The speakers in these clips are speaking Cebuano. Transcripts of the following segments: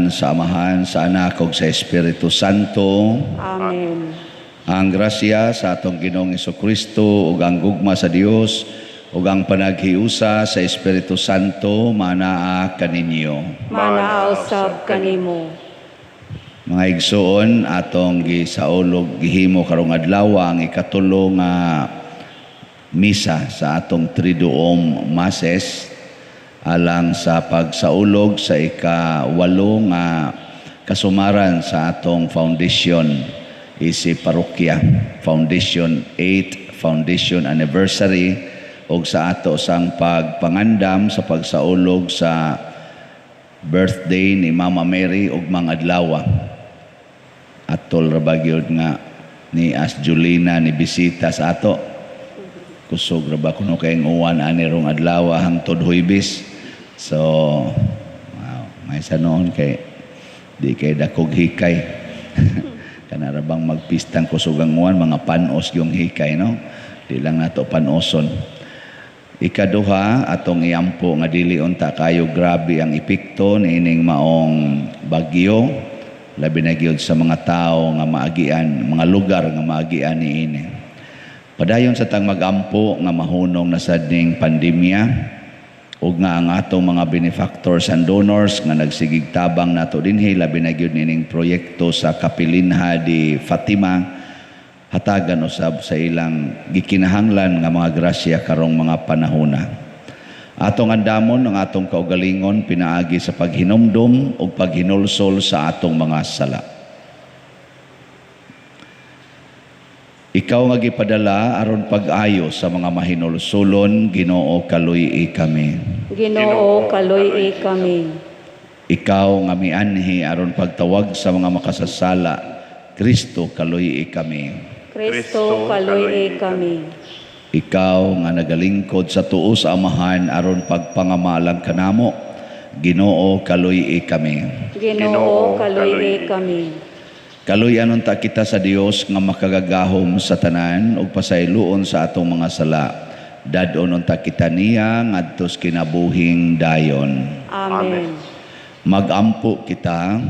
Sa Amahan, sa Anak ug sa Espiritu Santo. Amen. Ang grasya sa atong Ginoong Kristo ug ang gugma sa Dios ug ang panaghiusa sa Espiritu Santo manaa kaninyo. Manaa usab kanimo. Mga igsoon, atong gisaulog gihimo karong adlaw ang ikatulo nga misa sa atong Triduum Masses alang sa pagsaulog sa ika-8 nga kasumaran sa atong foundation isi parokya, Foundation 8 Foundation Anniversary, ug sa ato sang pagpangandam sa pagsaulog sa birthday ni Mama Mary ug mga adlaw. Atol ra ba gyud nga ni As Julina ni bisita sa ato. Kusog ra ba kuno kayong uwan ani rong adlaw hangtod Huybis. So, wow, may sa noon kay di kay dakog hikay. Kana ra bang magpistang kusog ang uwan, mga panos yung hikay, no? Di lang nato panoson. Ikaduha, atong iampo nga dili unta kayo grabe ang epekto niining maong bagyo, labi na gyud sa mga tao nga maagian, mga lugar nga maagian niini. Padayon sa tang magampo nga mahunong na sad ning pandemya ug nga ang atong mga benefactors and donors nga nagsigig tabang nato dinhi, labi na gyud nining proyekto sa Kapilinha di Fatima, hatagan usab sa ilang gikinahanglan nga mga grasya karong mga panahona. Atong andamon ang atong kaugalingon pinaagi sa paghinumdum ug paghinulsol sa atong mga sala. Ikaw nga gipadala aron pag-ayo sa mga mahinulsulon, Ginoo, kaluy-i kami. Ginoo, kaluy-i kami. Ikaw nga mianhi aron pagtawag sa mga makasasala, Kristo, kaluy-i kami. Kristo, kaluy-i kami. Ikaw nga nagalingkod sa tuo sa Amahan aron pagpangamalang kanamo, Ginoo, kaluy-i kami. Ginoo, kaluy-i kami. Kaluy-an unta kita sa Dios nga makagagahom sa tanan ug pasayloon sa atong mga sala. Dad-on unta kita niya ngadto sa kinabuhing dayon. Amen. Magampo kita.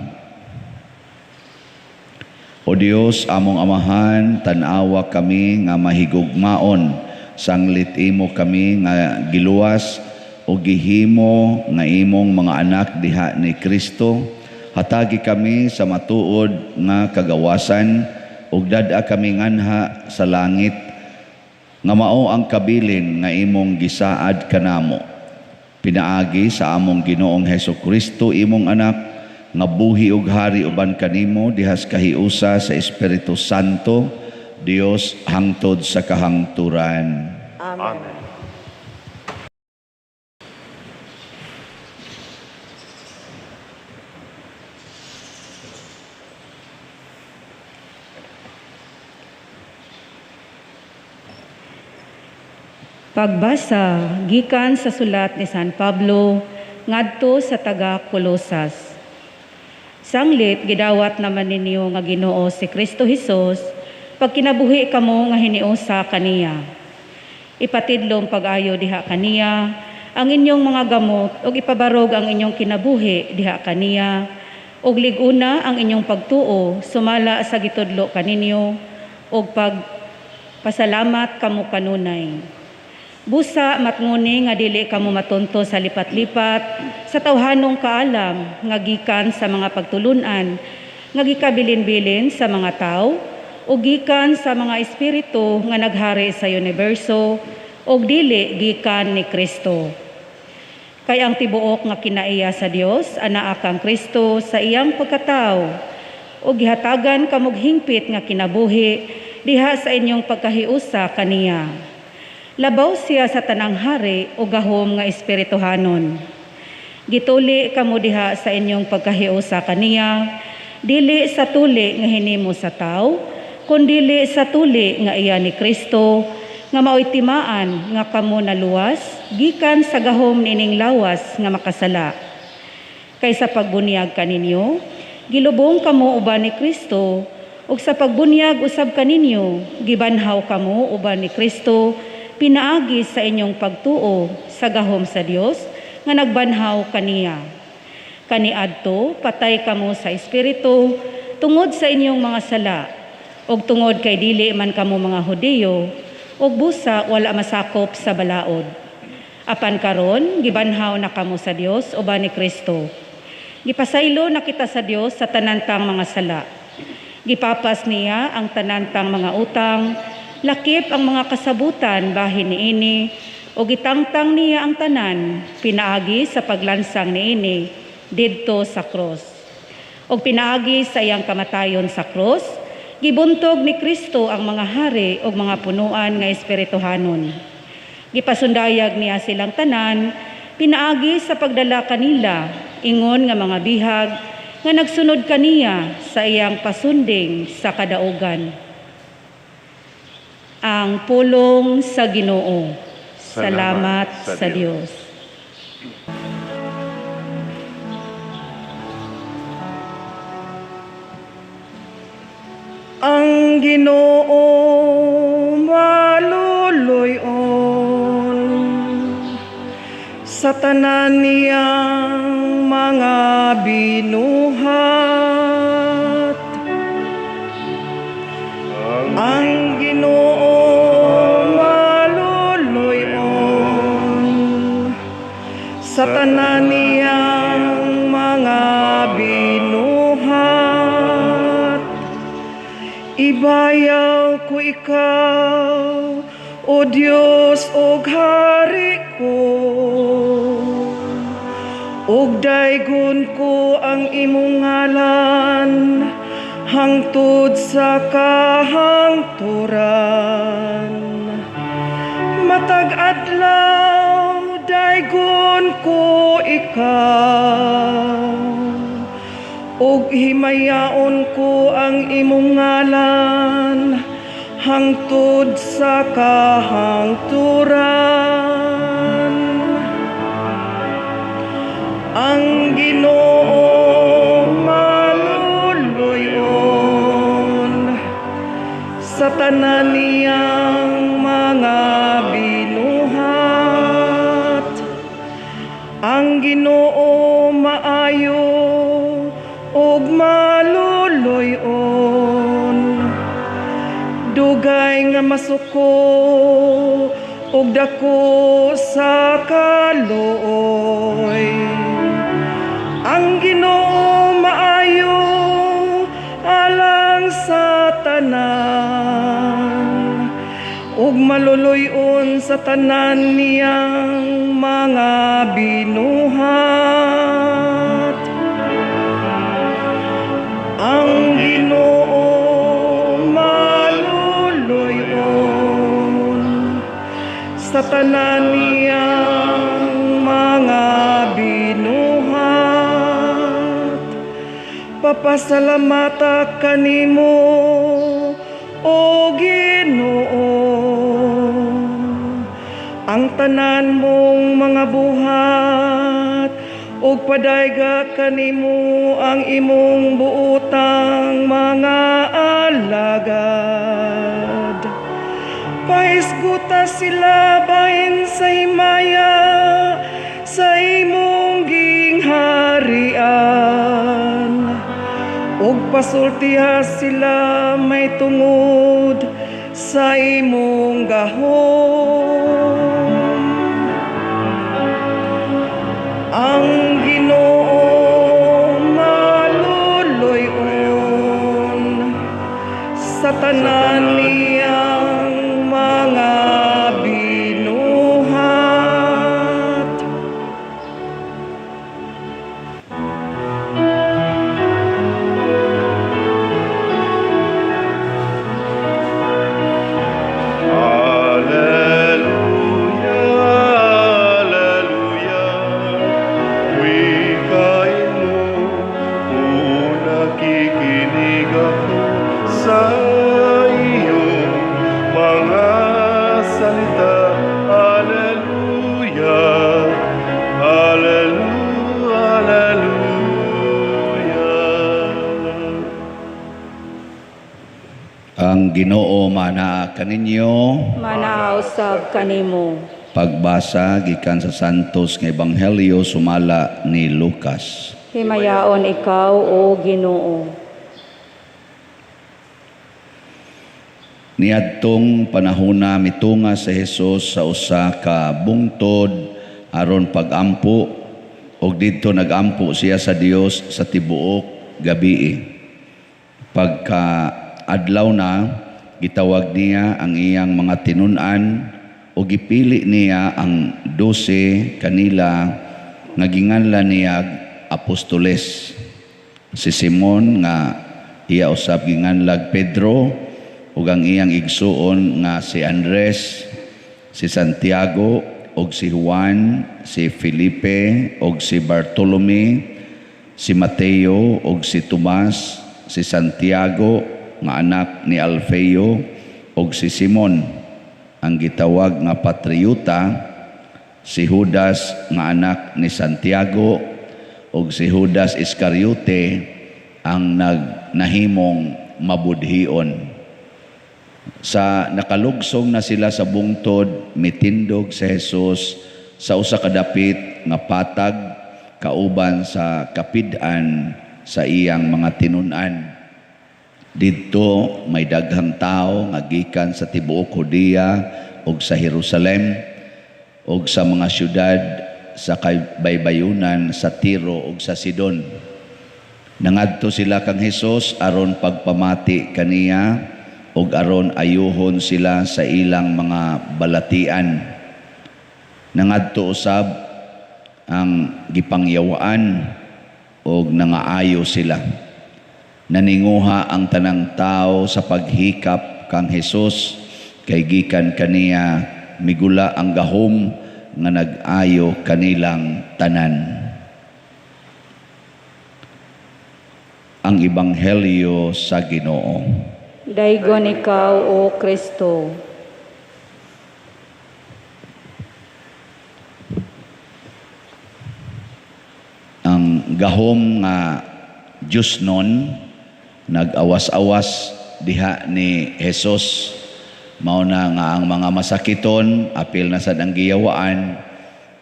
O Dios, among Amahan, tan-awa kami nga mahigugmaon, sanglit imo kami nga giluwas o gihimo nga imong mga anak diha ni Kristo. Hatagi kami sa matuod nga kagawasan ug dad-a kami nganha sa langit nga mao ang kabilin nga imong gisaad kanamo. Pinaagi sa among Ginoong Hesus Kristo, imong anak, nga buhi ug hari uban kanimo dihas kahiusa sa Espiritu Santo, Dios hangtod sa kahangturan. Amen. Amen. Pagbasa gikan sa sulat ni San Pablo ngadto sa taga Colosas. Sanglit gidawat naman ninyo nga Ginoo si Kristo Hesus, pagkinabuhi kamo nga hiniusa kaniya. Ipatidlong pag-ayo diha kaniya ang inyong mga gamot ug ipabarog ang inyong kinabuhi diha kaniya, ug lig-una ang inyong pagtuo sumala sa gitudlo kaninyo ug pagpasalamat kamo kanunay. Busa matnguni nga dili kamo matunto sa lipat-lipat sa tawhanong kaalam nga gikan sa mga pagtulun-an nga gikabilin-bilin sa mga tawo o gikan sa mga espiritu nga naghari sa universo o dili gikan ni Kristo. Kay ang tibuok nga kinaiya sa Dios anaa kang Kristo sa iyang pagkatawo o gihatagan kamog hingpit nga kinabuhi diha sa inyong pagkahiusa kaniya. Labaw siya sa tanang hari o gahom nga espirituhanon. Gituli kamo diha sa inyong pagkahiusa kaniya, dili sa tuli nga hinimo sa tawo, kundili sa tuli nga iya ni Kristo, nga maoy timaan nga kamo naluwas gikan sa gahom nining lawas nga makasala. Kay sa pagbuniyag kaninyo, gilubong kamo uban ni Kristo, ug sa pagbuniyag usab kaninyo, gibanhaw kamo uban ni Kristo, pinaagi sa inyong pagtuo sa gahom sa Dios nga nagbanhaw kaniya. Kaniadto patay kamo sa espiritu tungod sa inyong mga sala, ug tungod kay dili man kamo mga Hudiyo, ug busa wala masakop sa balaod. Apan karon gibanhaw na kamo sa Dios uban ni Kristo. Gipasaylo na kita sa Dios sa tanantang mga sala. Gipapas niya ang tanantang mga utang, lakip ang mga kasabutan bahin niini, ug gitangtang niya ang tanan pinaagi sa paglansang niini didto sa krus. Ug pinaagi sa iyang kamatayon sa krus, gibuntog ni Kristo ang mga hari ug mga punuan nga espirituhanon. Gipasundayag niya silang tanan pinaagi sa pagdala kanila ingon nga mga bihag nga nagsunod kaniya sa iyang pasunding sa kadaugan. Ang pulong sa Ginoo. Salamat sa Dios. Ang Ginoo maluluyon sa tanan niyang mga binuhat. Ang Ginoo maluluyon sa tanan niyang mga binuhat. Ibayaw ko ikaw, O Dios, og hari ko. Ug daygon ko ang imong ngalan hangtod sa kahangturan. Matag adlaw daygon ko ikaw, ug himayaon ko ang imong ngalan hangtod sa kahangturan. Ang Ginoo maluluyon sa tanan niyang mga binuhat. Ang Ginoo maayo ug maluluyon, dugay nga masuko ug dako sa kaluoy. Ang Ginoo maayo alang sa tanan, ug maluluyon sa tanan niyang mga binuhat. Ang Ginoo maluluyon sa tanan niyang mga binuhat. Papasalamata kanimo, O Ginoo, ang tanan mong mga buhat, ug padayga kanimo ang imong buotang mga alagad. Pahisguta sila bahin sa himaya sa imong gingharian, ug pasultiha sila may tungod sa imong gahom. Ang Ginoo maluluyon sa tanan niyang mga binuhat. Alleluia, alleluia, wikain mo, nakikinig ako sa iyong mga salita. Alleluia, alleluia, alleluia. Ang Ginoo manaa kaninyo. Manaa usab kanimo. Pagbasa gikan sa Santos nga Ebanghelyo sumala ni Lucas. Himayaon ikaw, O Ginoo. Niadtong panahona mitunga si Jesus sa usa ka bungtod aron pagampo, ug didto nagampo siya sa Dios sa tibuok gabii. Pagka adlaw na, gitawag niya ang iyang mga tinun-an ug gipili niya ang 12 kanila nga ginganlan niya apostoles. Si Simon nga iya usab ginganlag Pedro, ug ang iyang igsuon nga si Andres, si Santiago ug si Juan, si Felipe ug si Bartolome, si Mateo ug si Tomas, si Santiago nga anak ni Alfeo ug si Simon ang gitawag nga Patriota, si Judas nga anak ni Santiago ug si Judas Iscariote ang nagnahimong mabudhion. Sa nakalugsong na sila sa bungtod, mitindog si Jesus sa usa ka dapit nga patag kauban sa kapid-an sa iyang mga tinun-an. Didto may daghang tawo nga gikan sa tibuok Judea ug sa Jerusalem ug sa mga syudad sa baybayunan sa Tiro ug sa Sidon. Nangadto sila kang Hesus aron pagpamati kaniya ug aron ayuhon sila sa ilang mga balatian. Nangadto usab ang gipangyawaan ug nangaayo sila. Naninguha ang tanang tao sa paghikap kang Hesus kay gikan kaniya migula ang gahom nga nag-ayo kanilang tanan. Ang Ebanghelyo sa Ginoo. Daygon ikaw, O Kristo. Ang gahom nga Diyos nun, nag-awas-awas diha ni Jesus. Mao na nga ang mga masakiton, apil na sad ang giyawaan,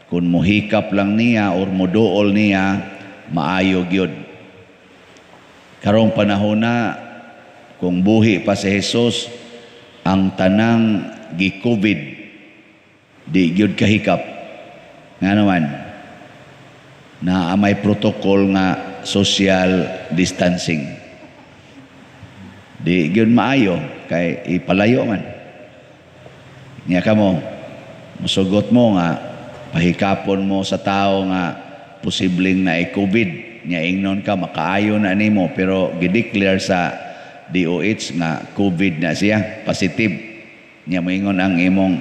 kung muhikap lang niya or muduol niya, maayo gyud. Karong panahon na, kung buhi pa si Jesus, ang tanang gi-COVID, di gyud kahikap. Nga naman, na may protocol nga social distancing. Di gyud maayo, kay ipalayo man. Niya ka mo, musugot mo nga, pahikapon mo sa tao nga posibleng na i-COVID. Niya ingnon ka, makaayo na nimo, pero gideclare sa DOH nga COVID na siya, positive. Niya moingon ang imong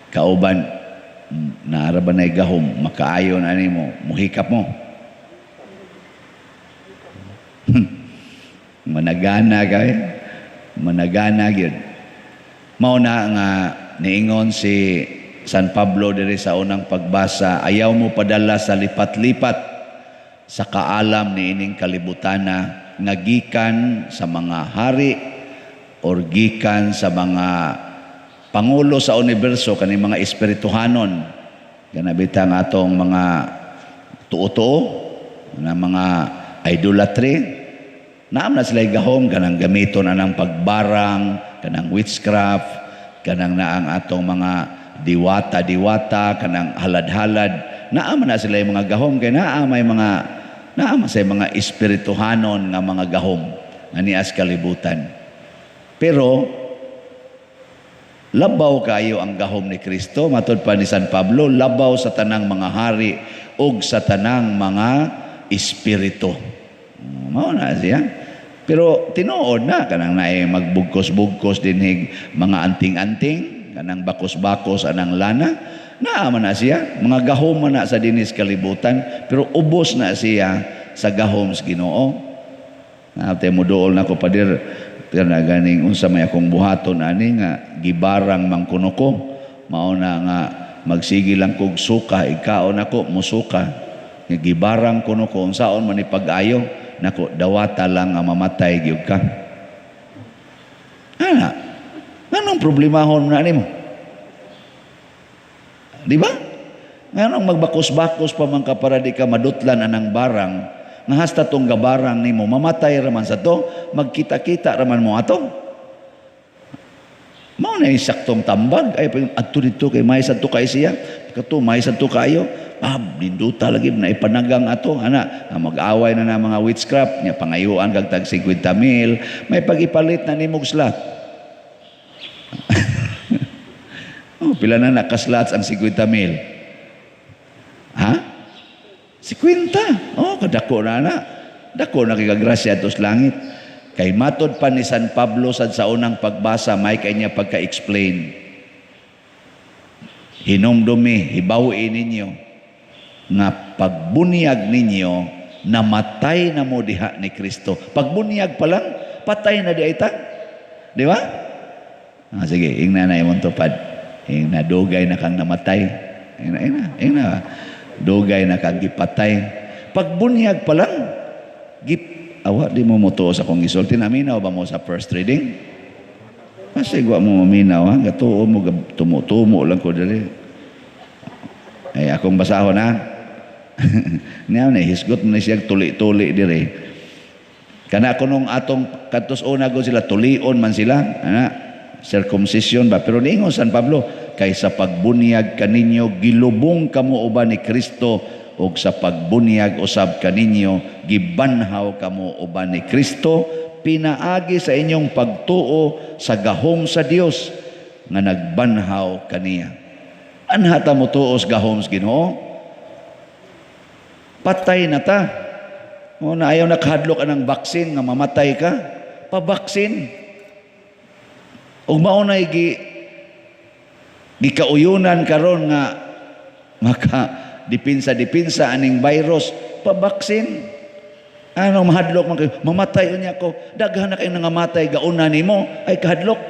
kauban, naara ba na gahom, makaayo na nimo, muhikap mo. Managana kay, managana gyud. Mao na nga niingon si San Pablo diri sa unang pagbasa, ayaw mo padala sa lipat-lipat sa kaalam ni ining kalibutana nga gikan sa mga hari or gikan sa mga pangulo sa universo, kani mga espirituhanon, ganabita nga atong mga tuo-tuo na mga idolatry, naam na sila gahom kanang gamiton anang pagbarang, kanang witchcraft, kanang naang atong mga diwata-diwata, kanang halad-halad, naam na sila yung mga gahom kay naa may mga naam sa mga espirituhanon nga mga gahom nga nias kalibutan. Pero labaw kayo ang gahom ni Kristo, matud pa ni San Pablo, labaw sa tanang mga hari ug sa tanang mga espiritu. Mao na siya. Pero tinuod na kanang naay magbugkos-bugkos dinhig mga anting-anting, kanang bakos-bakos anang lana, naa man na siya, mga gahom man na sa dinis kalibutan, pero ubos na siya sa gahom sa Ginoo. Ate mo duol na ko padir, pero na ganing unsa may akong buhaton ani nga gibarang man kuno ko, mao na nga magsigi lang kog suka, ikaon ako musuka, nga gibarang kuno ko unsaon man ni pag-ayo nako, dawata lang nga mamatay gyud ka. Ana, anong problemahon na nimo? Di ba? Nganong magbakos-bakos pa man ka para di ka madutlan anang barang, Nga hasta tong gabarang nimo mamatay raman sa to, magkita-kita raman mo ato. Mao na saktong tambag ay adto didto kay may sadto kay siya, kato may sadto kayo. Ah, ninduta lagi na ipanagang ato ana, mag-away na na mga witchcraft nya pangayuan kag tag 50 mil, may pagipalit na nimog slot. Oh, pila na nakaslots ang 50 mil? Ha? 50. Oh, kadako na na. Dako na kay grasya atos langit. Kay matod pa ni San Pablo sad sa unang pagbasa, may kay niya pagka-explain. Hinumdumi, hibawi ninyo nga pagbunyag ninyo namatay na mo diha ni Kristo. Pagbunyag pa lang, patay na di ay ta. Di ba? Ah, sige, ingna na imong tupad. Ingna, dugay na kang namatay. Ingna, ingna, ingna. Dugay na kang gipatay. Pagbunyag pa lang, awa di mo motuo sa akong gisulti. Naminaw ba mo sa first reading? Kasi wa mo maminaw, ha? Gatuo mo, tumutumo lang ko dali. Ay, akong basahon, ha? Niya na, hisgot mo na siya tuli-tuli dire. Kana kunong atong katos una go sila, tulion man sila, ana, circumcision ba? Pero niingon San Pablo, kay sa pagbunyag kaninyo, gilubong kamo uban ni Kristo, og sa pagbunyag usab kaninyo, gibanhaw kamo uban ni Kristo, pinaagi sa inyong pagtuo sa gahom sa Dios nga nagbanhaw kaniya. Anha ta mo tuos gahom sa Ginoo? Patay na ta. O na ayaw nakahadlok anang baksin nga mamatay ka, pabaksin. Ug mao nay gikauyunan karon nga maka dipinsa-dipinsa aning virus, pabaksin. Ano mahadlok man kayo? Mamatay unya ko. Daghan na kayo nangamatay gauna nimo ay kahadlok.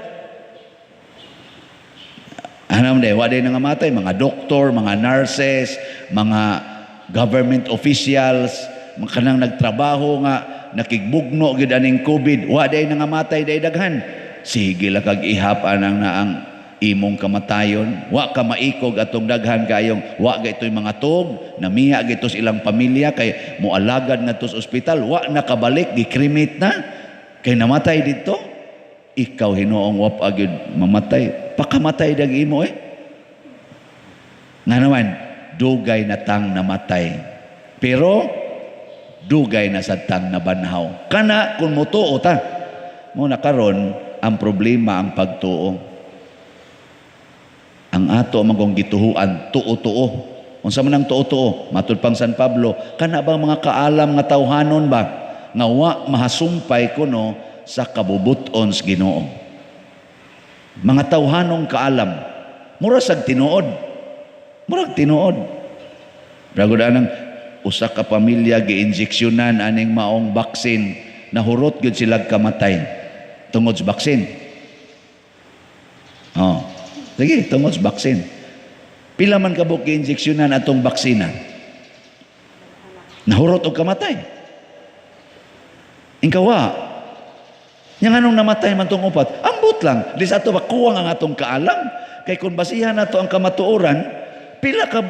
Ano man wa day nangamatay, mga doktor, mga nurses, mga government officials, mga kanang nagtrabaho nga nakigbugno gyud aning COVID, wa day nangamatay day daghan. Sige la kag ihap anang naang imong kamatayon, wa ka maikog atong daghan kayong wa gaytoy mga tug, namiya gayto sa ilang pamilya kay moalagad ngadto sa ospital, wa nakabalik, gikremate na kay namatay didto. Ikaw hinuong wa pa gyud mamatay, pakamatay dag imo eh. Nga naman, dugay na tang namatay, pero dugay na sad tang nabanhaw. Kana kung motuo ta, mo na karon ang problema ang pagtuo. Ang ato man kung gituhuan, tuo-tuo. Unsa man ang tuo-tuo? Matud pang San Pablo, kana bang mga kaalam nga tawhanon ba nga wa mahasumpay kuno sa kabubuton sa Ginoo? Mga tawhanong kaalam, mura sag tinuod. Murag tinuod. Pero anang usa ka pamilya giinjeksyonan aning maong baksin, nahurot gyud sila kamatay tungod sa baksin. Oh. Sige, tungod sa baksin. Pila man kabuk giinjeksyonan atong baksina? Nahurot og kamatay. Ingkawa. Nya nganong namatay man tong upat? Ambot lang. Di sa ato ba kuwang ang atong kaalam? Kay kung basihan nato ang kamatuoran, pila ka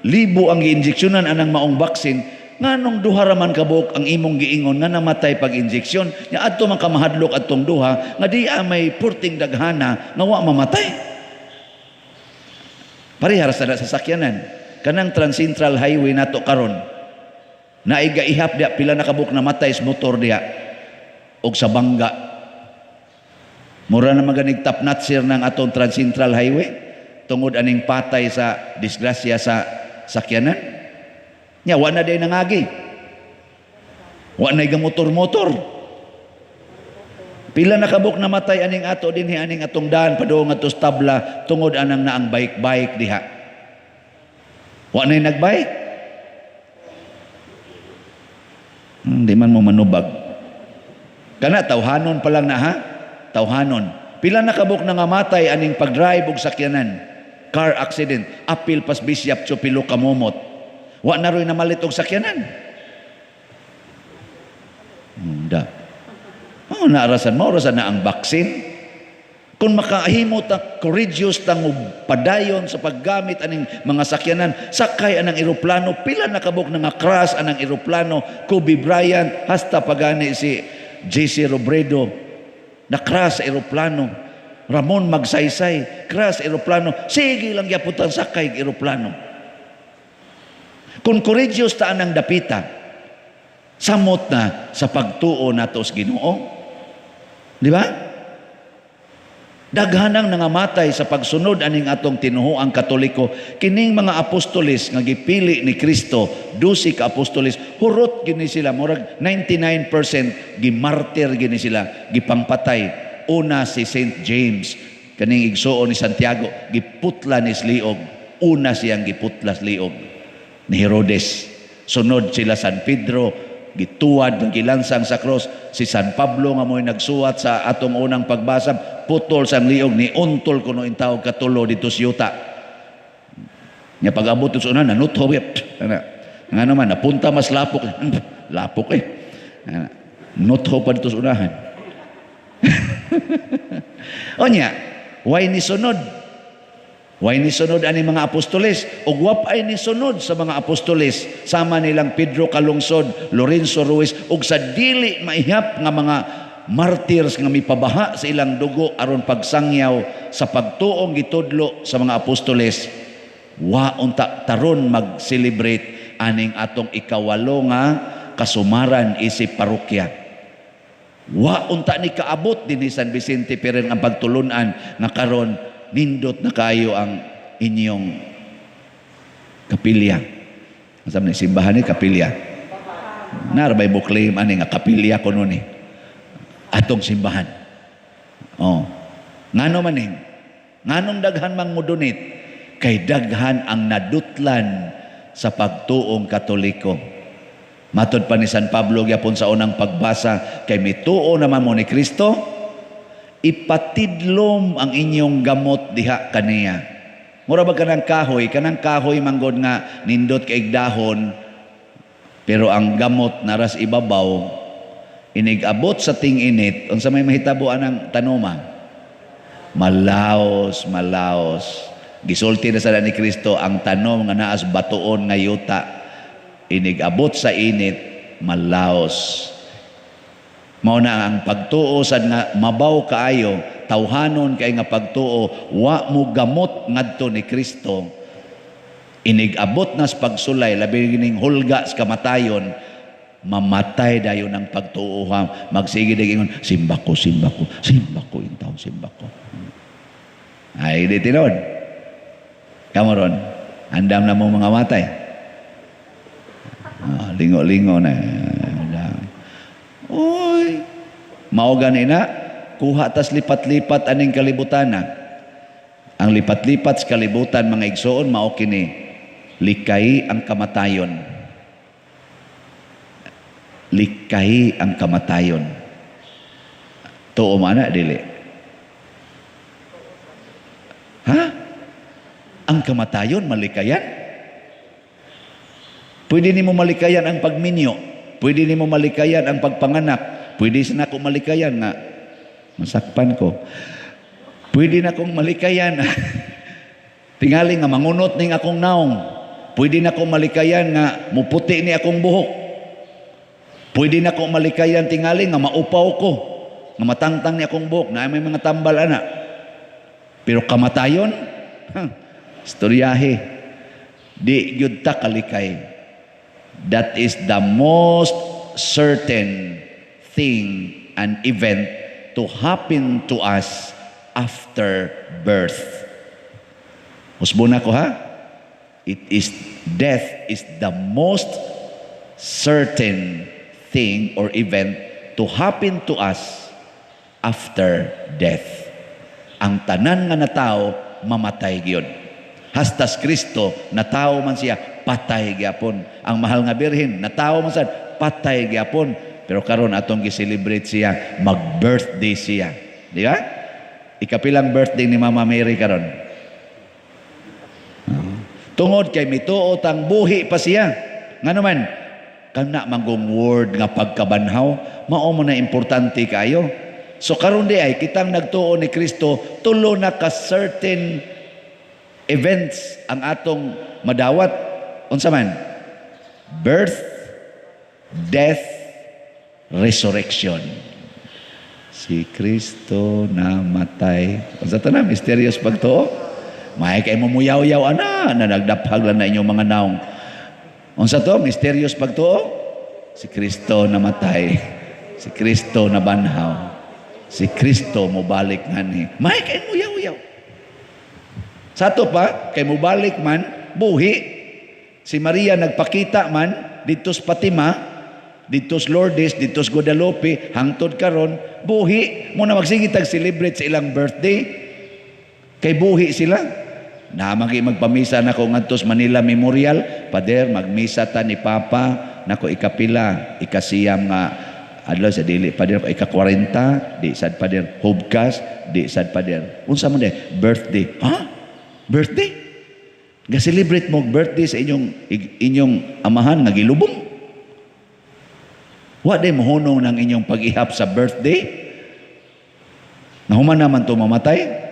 libo ang giinjeksyonan anang maong baksin, nganong duha ra man kabuk ang imong giingon nga namatay pag injeksyon? Nya adto man ka mahadlok adtong duha nga di may purting daghana nga wa mamatay. Pareha ra sa sasakyanan. Kanang Transcentral Highway nato karon, naay gaihap diha pila na kabuk namatay sa motor diha og sa bangga. Mura na maganig top notcher ng atong Transcentral Highway tungod aning patay sa disgrasya sa sakyanan. Nya wa na day nangagi. Wa na motor-motor. Pila na kabuk namatay aning ato dinhi aning atong daan padung adto sa tabla tungod anang naang bike-bike diha. Wa na nagbike. Di man mo manubag. Kana tawhanon pa lang na ha? Tawhanon. Pila na kabuk nangamatay aning pag-drive og sakyanan. Car accident, apil pas bisyap chupilo kamomot. Wa na roy namalit og sakyanan. Da. Oh, naarasan mo, orasan na ang baksin. Kung Kung makahimo ta, courageous ta padayon sa paggamit aning mga sakyanan, sakay anang eroplano, pila na kabuk nga crash anang eroplano? Kobe Bryant, hasta pagani si JC Robredo na crash sa eroplano. Ramon Magsaysay, crash eroplano. Sige lang gyapon sakay eroplano. Kung courageous ta anang dapita, samot na sa pagtuo nato sa Ginoo. Di ba? Daghanang nangamatay sa pagsunod aning atong tinuhuang Katoliko. Kining mga apostoles nga gipili ni Kristo, 12 ka apostoles, hurot gini sila, murag 99% gimartir gini sila, gipangpatay. Una si Saint James, kaning igsuon ni Santiago, giputla ni liog. Una siyang giputla liog ni Herodes. Sunod sila San Pedro, gituwad ng gilansang sa cross. Si San Pablo nga mo'y nagsuwat sa atong unang pagbasa, putol sa liog ni untol kuno in tawag katulo dito sa yuta. Nya pag-abot sa una, nanutho ana. Nga naman napunta mas lapok, lapok eh. Ana, nutho pa dito sa unahan. Onya, way ni sunod? Way ni sunod ani mga apostoles ug wa ay ni sunod sa mga apostoles sama nilang Pedro Calungsod, Lorenzo Ruiz ug sa dili maihap nga mga martyrs nga mipabaha sa ilang dugo aron pagsangyaw sa pagtuong gitudlo sa mga apostoles. Wa unta taron mag-celebrate aning atong ikawalo nga kasumaran isip parokya. Wa unta ni kaabot dinhi San Vicente Ferrer ang pagtulunan nga karon nindot na kayo ang inyong kapilya. Asa man simbahan ni kapilya? Narbay mo claim ani nga kapilya kuno ni atong simbahan. Oh. Ngano man ning? Nganong daghan mang mo-donate? Kay daghan ang nadutlan sa pagtuong Katoliko. Matod pa ni San Pablo gyapon sa unang pagbasa, kay mituo naman mo ni Kristo, ipatidlom ang inyong gamot diha kaniya. Mura ba kanang kahoy manggod nga nindot kay dahon, pero ang gamot naras ibabaw, inig-abot sa ting-init, unsa may mahitabo anang tanoma? Malaos, malaos. Gisulti na sa ni Kristo ang tanom nga naas batuon nga yuta, inig-abot sa init, malaos. Mao na ang pagtuo sad nga mabaw kaayo, tawhanon kay nga pagtuo, wa mo gamot ngadto ni Kristo. Inig-abot nas pagsulay, labi gining hulga sa kamatayon, mamatay dayon ang pagtuo ha. Magsige dag ingon, simba ko, simba ko, simba ko intaw, simba ko. Ay di tinuod. Kamo ron, andam na mo mga matay. Ah, lingo-lingo na. Uy, mao gani na, kuha tas lipat-lipat aning kalibutan na. Ang lipat-lipat sa kalibutan mga igsoon, mao kini, likay ang kamatayon. Likay ang kamatayon. Tuo man na, dili? Ha? Ang kamatayon, malikayan? Pwede nimo malikayan ang pagminyo. Pwede nimo malikayan ang pagpanganak. Pwede sa nako malikayan nga masakpan ko. Pwede na kong malikayan tingali nga mangunot ning akong naong. Pwede na kong malikayan nga muputi ni akong buhok. Pwede na kong malikayan tingali nga maupaw ko, nga matangtang ni akong buhok, na may mga tambal ana. Pero kamatayon, istoryahe, di gyud ta kalikay. That is the most certain thing and event to happen to us after birth. Usbon ako ha? It is, death is the most certain thing or event to happen to us after death. Ang tanan nga natao, mamatay gyud. Hastas Kristo, natao man siya, patay gyapon. Ang mahal nga Birhen, natao man sad, patay gyapon. Pero karon atong gi-celebrate siya, mag-birthday siya. Di ba? Ikapilang birthday ni Mama Mary karon. Tungod kay mituo tang buhi pa siya. Ngano man, kana manggong word nga pagkabanhaw, mao mo na importante kayo. So karon di ay kitang nagtuo ni Kristo, tulo na ka certain events ang atong madawat. Unsa man? Birth, death, resurrection. Si Kristo namatay. Unsa to na mysterious pagtuo? May kay mo muyaw-yaw ana na nagdaphag lang na inyong mga naong. Unsa to? Mysterious pagtuo? Si Kristo namatay. Si Kristo nabanhaw. Si Kristo mobalik ngani. May kay muyaw-yaw. Sa ato pa, kay mobalik man, buhi. Si Maria nagpakita man didto sa Fatima, didto sa Lourdes, didto sa Guadalupe, hangtod karon, buhi. Mao na magsige tag celebrate sa ilang birthday. Kay buhi sila. Naman kay magpamisa nako ngadto sa Manila Memorial, "Pader, magmisa ta ni Papa nako ikapila, ikasiyam nga adlaw sa dili, pader, ika-40, di sad, pader, hubkas, di sad, pader." "Unsa man de?" "Birthday." "Ha? Birthday? Ga-celebrate mo birthday sa inyong amahan nga gilubong? Wa day mohunong ng inyong pag-ihap sa birthday? Nahuman naman to mamatay."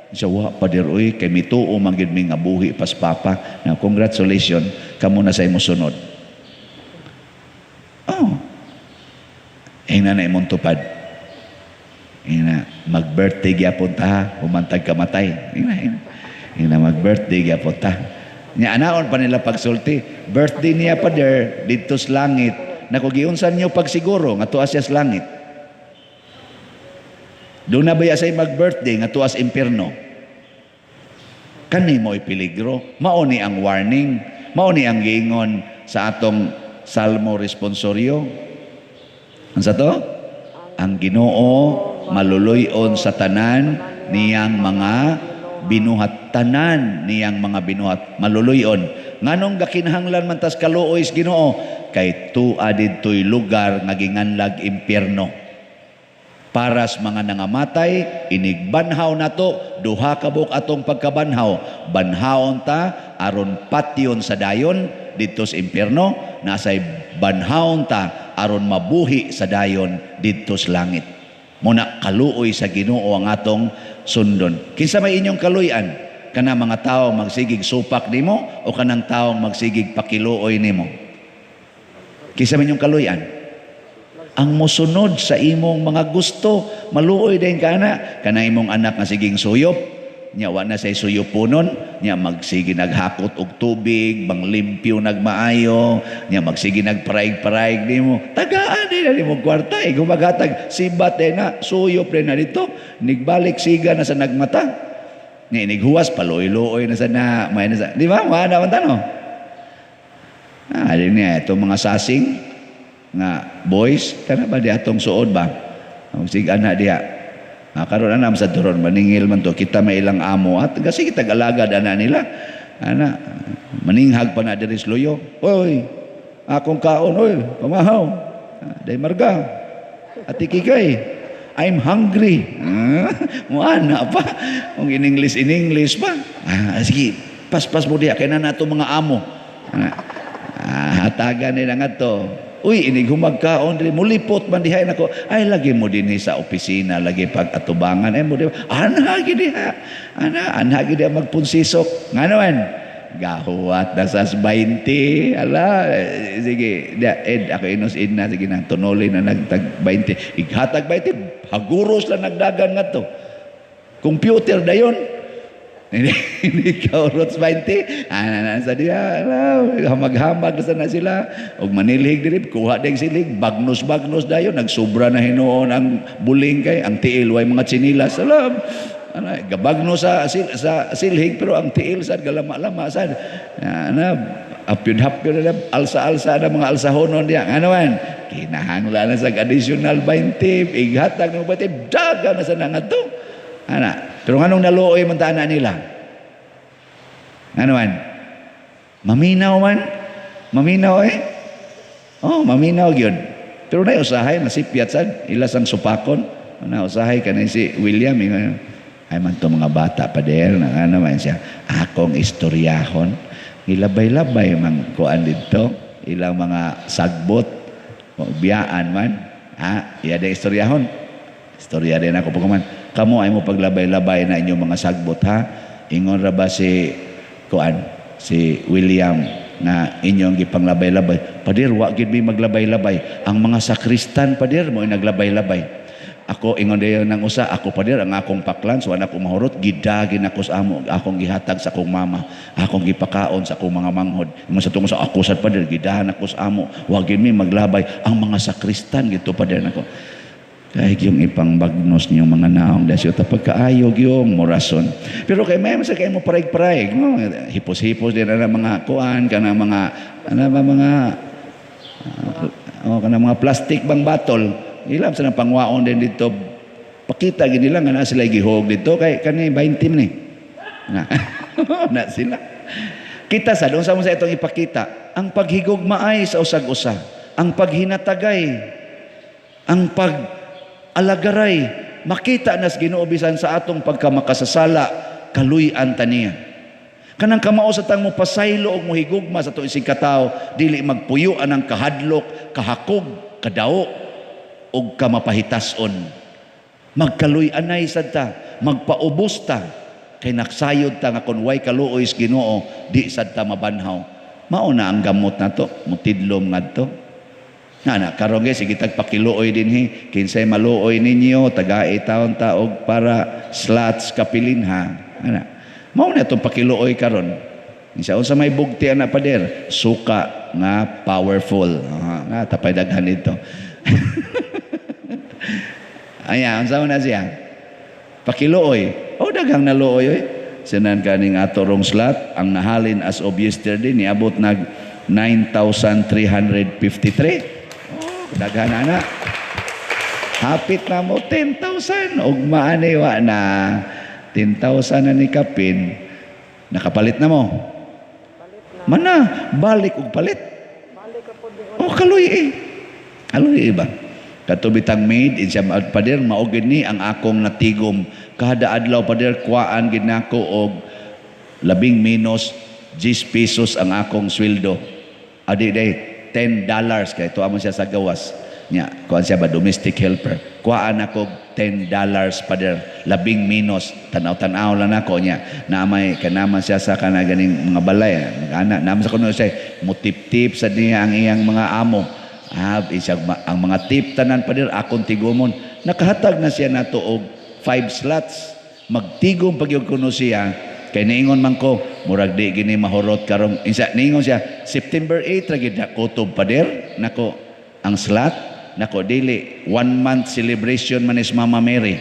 Siya, "Wa, pader, uy, kay mituo man gyud mi nga buhi pas Papa." Na congratulations, kamo na sa imo sunod. Oh. Ingna na imong tupad. Ingna, mag-birthday gyapon ta, humantag kamatay. Ingna, ingna. Ingna, mag-birthday gyapon ta. Nya anaon pa nila pagsulti. "Birthday niya, pader, didto sa langit." Nako, giunsan niyo pagsiguro nga tuas siya sa langit? Doon na ba say mag-birthday nga tuas impierno? Kani mo'y peligro. Mao ni ang warning. Mao ni ang giingon sa atong Salmo responsorio. Ang sa to? Ang Ginoo maluluyon sa tanan niyang mga binuhat, tanan niyang mga binuhat maluluyon. Nganong gakinahanglan man tas kaluoy sa Ginoo? Kay tua didto'y lugar nga ginganlag impyerno para sa mga nangamatay. Inigbanhaw nato, duha ka buok atong pagkabanhaw. Banhawon ta aron patyon sa dayon didto sa impyerno, nasay banhawon ta aron mabuhi sa dayon didto sa langit. Muna kaluoy sa Ginoo ang atong sundon. Kinsa may inyong kaluyan? Kana mga tao magsigig supak nimo o kanang taong magsigig pakiluoy nimo? Kinsa may inyong kaluyan? Ang mosunod sa imong mga gusto, maluoy din ka na. Kana imong anak nga siging suyop, nya wa na say suyuponon, nya magsige naghakot og tubig, manglimpyo nagmaayo, nya magsige nagparaig-paraig nimo. Tagaan din na nimo kwarta, eh, gumagatag, sibat din na, suyop din na dito, nigbalik siga na sa nagmata. Nya inighuwas, paluoy-luoy na sa na, may na sa, di ba? Mga naman tano. Ah, din niya, itong mga sasing, nga boys, kana ba di atong suod ba? Sig ana diha. Ah, karon ana sa turon maningil man to kita may ilang amo at kasi kita alagad ana nila. Ana maninghag pa na diri sa luyo. "Oy, akong kaon, oy, pamahaw. Ah, day marga. Ati Kikay, I'm hungry." Ah, mo ana pa. Kung in English, in English pa. "Ah, sige, paspas mo diha kay na nato mga amo." Ana, ah, hatagan nila nga to. "Uy, inig humagkaon diri, mulipot man diha nako." "Ay, lagi mo dinhi sa opisina, lagi pag atubangan ay mo di. Ana gid diha. Ana, ana gid diha magpunsisok." Ngano man? Gahuwat na sa 20. Ala, eh, sige, dia, ed, ako inos id na, sige na, tunuli na nagtag 20. Ighatag 20, haguros lang nagdagan nga to. Computer dayon. Hindi, hindi ka urot 20. Ana na sa diya, ala, hamag-hamag na sana sila. Og manilhig diri, kuha ding silig, bagnos-bagnos dayon, nagsubra na hinuon ang buling kay ang tiil way mga tsinilas. Alam, ana, gabagno sa silhig pero ang tiil sad galama-lama sad. Ana, hapyod-hapyod na, alsa-alsa na mga alsahonon diya. Ano man? Kinahanglan na sa additional 20, ighatag ng 20, daga na sa nga to. Ana, pero nganong naluoy man ta ana nila? Ano man? Maminaw man? Maminaw eh? Oh, maminaw gyud. Pero na usahay masipyat sad ilas ang supakon. Na usahay kanay si William ingon, ay man to mga bata pa der na ano man siya akong istoryahon. Gilabay-labay man kuan didto ilang mga sagbot o biyaan man. Ah, iya da istoryahon. Istorya din ako pagkaman. Kamo ay mo paglabay-labay na inyong mga sagbot ha. Ingon ra ba si kuan, si William na inyong gipanglabay-labay. Pader, wa gid mi maglabay-labay. Ang mga sakristan, pader, mo naglabay-labay. Ako ingon dayon ng usa, ako pader ang akong paklan, so anak ko mahurot, gidagin ako sa amo, akong gihatag sa akong mama, akong gipakaon sa akong mga manghod. Ingon sa tungod sa ako sad pader, gidahan ako sa amo, wa gid mi maglabay. Ang mga sakristan gito pader nako. Kahit yung ipangbagnos niyong mga naong dasyo, tapag kaayog yung morason. Pero kay may sa kayo mo paraig-paraig, no? Hipos-hipos din na mga kuan, kana mga, ano ba mga, oh, kana mga plastic bang batol. Ilam sa pangwaon din dito. Pakita gid nila nga na sila gihog dito kay kani 20 ni. Na. Na sila. Kita sa doon sa mo sa itong ipakita, ang paghigugmaay sa usag-usa, ang paghinatagay, ang pag-alagaray, makita nas Ginoo bisan sa atong pagkamakasasala, kaluy-an ta niya. Kanang kamao sa tang mo pasaylo og mohigugma sa atong isig katawo, dili magpuyo anang kahadlok, kahakog, kadao og kamapahitason. Magkaluy-anay sad ta, magpaubos ta, kay naksayod ta nga kun way kaluoy sa Ginoo, di sad ta mabanhaw. Mao na ang gamot nato, mutidlom ngadto. Nga na, karon gyud sige tag pakiluoy dinhi, kinsay maluoy ninyo, tagai taon ta og para slots kapilin ha. Ana. Mao na itong pakiluoy karon. Kinsa unsa may bugti ana pader, suka nga powerful. Nga tapay daghan dito. Aya, unsa man na siya? Pakiluoy. O daghang naluoy oy. Sinan kaning ato rong slot, ang nahalin as of yesterday niabot nag 9,353. Oh, daghan ana. Hapit na mo 10,000 og maani wa na 10,000 na ni kapin. Nakapalit na mo. Mana balik og palit. Oh, kaluy eh. Kaluy eh ba? Katubitang maid in siya pader mao gid ni ang akong natigom kada adlaw pader kuaan gid nako og labing minus 10 pesos ang akong sweldo. Adi day $10 kay tuwa man siya sa gawas. Nya kuan siya ba domestic helper. Kuaan ako $10 pader labing minus tanaw-tanaw lang nako nya naamay kanaman siya sa kana ganing mga balay ana naman sa kuno siya mutip-tip sa niya ang iyang mga amo. Ang mga tip tanan pader akong tigumon. Nakahatag na siya nato og 5 slots. Magtigom pag yung kuno siya kay niingon man ko murag di gini mahurot karong insa niingon siya September 8 ra gid na kutob pader nako ang slot nako dili 1 month celebration man is Mama Mary.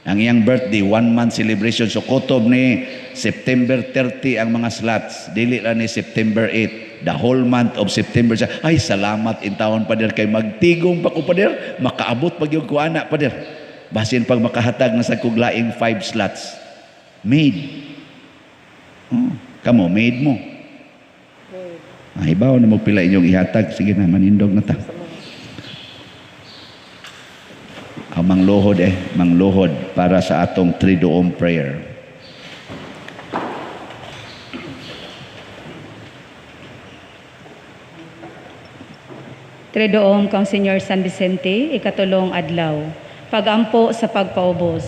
Ang iyang birthday 1 month celebration so kutob ni September 30 ang mga slots dili ra ni September 8. The whole month of September siya, ay salamat in taon pader kay magtigom pa ko pader, makaabot pag yung kuana pader. Basin pag makahatag na sa kuglaing 5 slots. Made. Oh, kamo, made mo. Ay, ibaw na magpila inyong ihatag. Sige na, manindog na ta. Ang mangluhod mangluhod para sa atong Triduum prayer. Triduum kang Senyor San Vicente, ikatulong adlaw. Pagampo sa pagpaubos.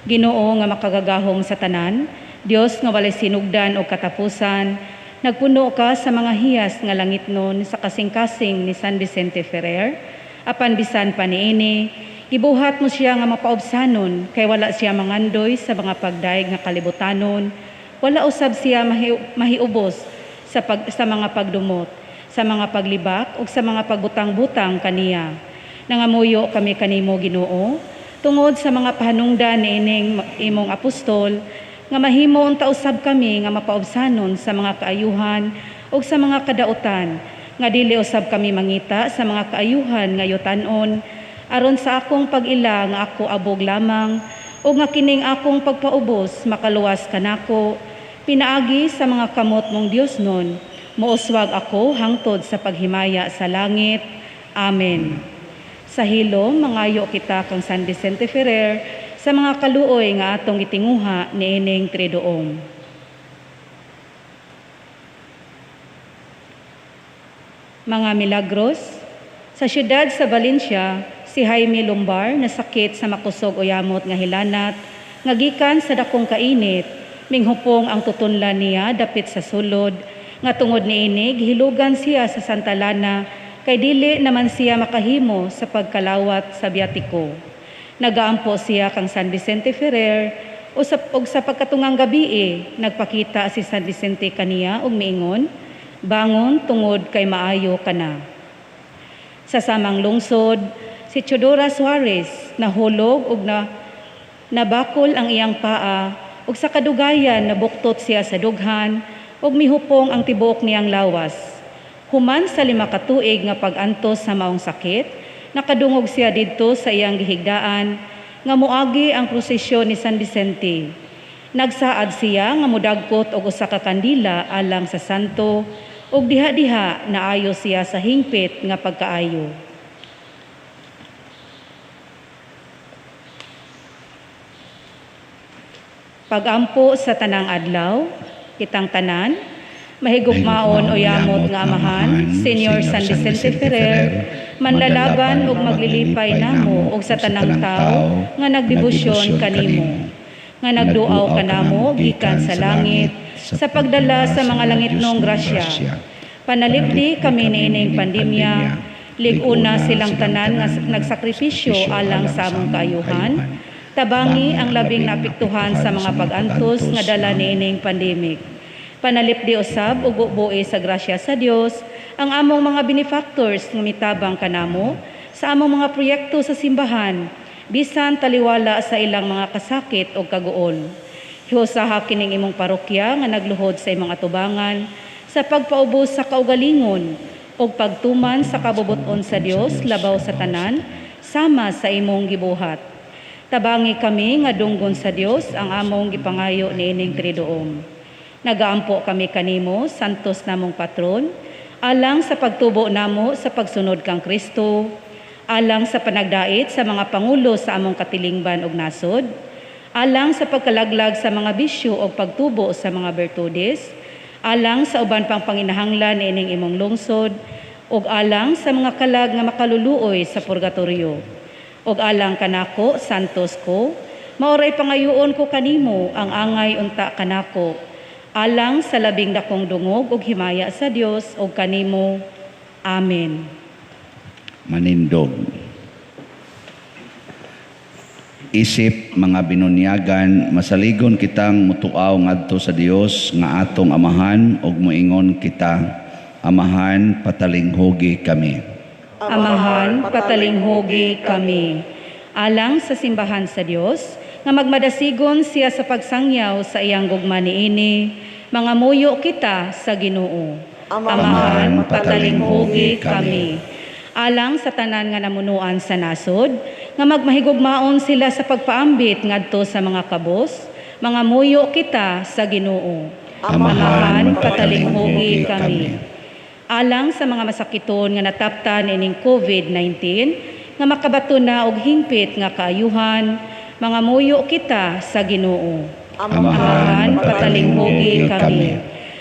Ginoo nga makagagahom sa tanan, Dios nga walay sinugdan o katapusan, nagpuno ka sa mga hiyas nga langit nun sa kasing-kasing ni San Vicente Ferrer, apan bisan pa niini, gibuhat mo siya nga mapaubsanon, kay wala siya mangandoy sa mga pagdaig nga kalibutanon, wala usab siya mahiubos sa mga pagdumot, sa mga paglibak ug sa mga pagbutang-butang kaniya. Nangamuyo kami kanimo Ginoo tungod sa mga pahanungdan niining imong apostol nga mahimo unta usab kami nga mapaubsanon sa mga kaayuhan ug sa mga kadautan nga dili usab kami mangita sa mga kaayuhan nga yutan-on aron sa akong pag-ila nga ako abog lamang ug nga kining akong pagpaubos makaluwas kanako pinaagi sa mga kamot mong Dios nun. Muuswag ako hangtod sa paghimaya sa langit. Amen. Sa hilom, mangayo kita kang San Vicente Ferrer sa mga kaluoy nga atong gitinguha niining Triduum. Mga milagros. Sa siyudad sa Valencia, Si Jaime Lumbar nasakit sa makusog o yamot nga hilanat nga gikan sa dakong kainit, minghupong ang tutunlan niya dapit sa sulod nga tungod niini gihilugan siya sa Santa Lana kay dili naman siya makahimo sa pagkalawat sa biyatiko. Nagaampo siya kang San Vicente Ferrer ug sa pagkatungang gabii nagpakita si San Vicente kaniya ug miingon, "Bangon tungod kay maayo ka na." Sa samang lungsod, si Teodora Suarez nahulog ug na nabakol ang iyang paa ug sa kadugayan nabuktot siya sa dughan ug mihupong ang tibuok niyang lawas. Human sa 5 ka tuig nga pag-antos sa maong sakit, nakadungog siya didto sa iyang gihigdaan nga moagi ang prosesyon ni San Vicente. Nagsaad siya nga modagkot og usa ka kandila alang sa santo ug diha-diha naayo siya sa hingpit nga pagkaayo. Pagampo sa tanang adlaw, kitang tanan, mahigugmaon o yamot nga Amahan, Senior San Vicente Ferrer, manlalaban og maglilipay namo og sa tanang tawo nga nagdebosyon kanimo, nga nagduaw kanamo gikan sa langit sa pagdala sa mga langitnong grasya. Panalipdi kami niining pandemya, lig-una silang tanan nga nagsakripisyo alang sa among kaayuhan, tabangi ang labing naapektuhan sa mga pag-antos nga dala niining pandemic. Panalipdi usab ug bubuhi sa grasya sa Dios ang among mga benefactors nga mitabang kanamo sa among mga proyekto sa simbahan, bisan taliwala sa ilang mga kasakit o kaguol. Hiusaha kining imong parokya nga nagluhod sa imong atubangan sa pagpaubos sa kaugalingon ug pagtuman sa kabubut-on sa Dios labaw sa tanan sama sa imong gibuhat. Tabangi kami nga dunggon sa Dios ang among gipangayo niining Triduum. Nagaampo kami kanimo, santos namong patron, alang sa pagtubo namo sa pagsunod kang Kristo, alang sa panagdait sa mga pangulo sa among katilingban ug nasod, alang sa pagkalaglag sa mga bisyo ug pagtubo sa mga bertudes, alang sa uban pang panginahanglan niining imong lungsod, ug alang sa mga kalag nga makaluluoy sa purgatorio. Ug alang kanako, santos ko, maoray pangayoon ko kanimo ang angay unta kanako, alang sa labing dakong dungog ug himaya sa Dios ug kanimo. Amen. Manindog. Isip mga binunyagan, masaligon kitang mutuaw ngadto sa Dios nga atong Amahan ug moingon kita, Amahan, patalinghugi kami. Amahan, patalinghugi kami. Alang sa simbahan sa Dios, nga magmadasigon siya sa pagsangyaw sa iyang gugma niini, mga muyo kita sa Ginoo. Amahan, patalinghugi kami. Alang sa tanan nga namunuan sa nasod, nga magmahigugmaon sila sa pagpaambit ngadto sa mga kabos, mga muyo kita sa Ginoo. Amahan, patalinghugi kami. Alang sa mga masakiton nga nataptan ining COVID-19, nga makabato na og hingpit nga kaayuhan, mga muyo kita sa Ginoo. Amahan, patalinghugi kami.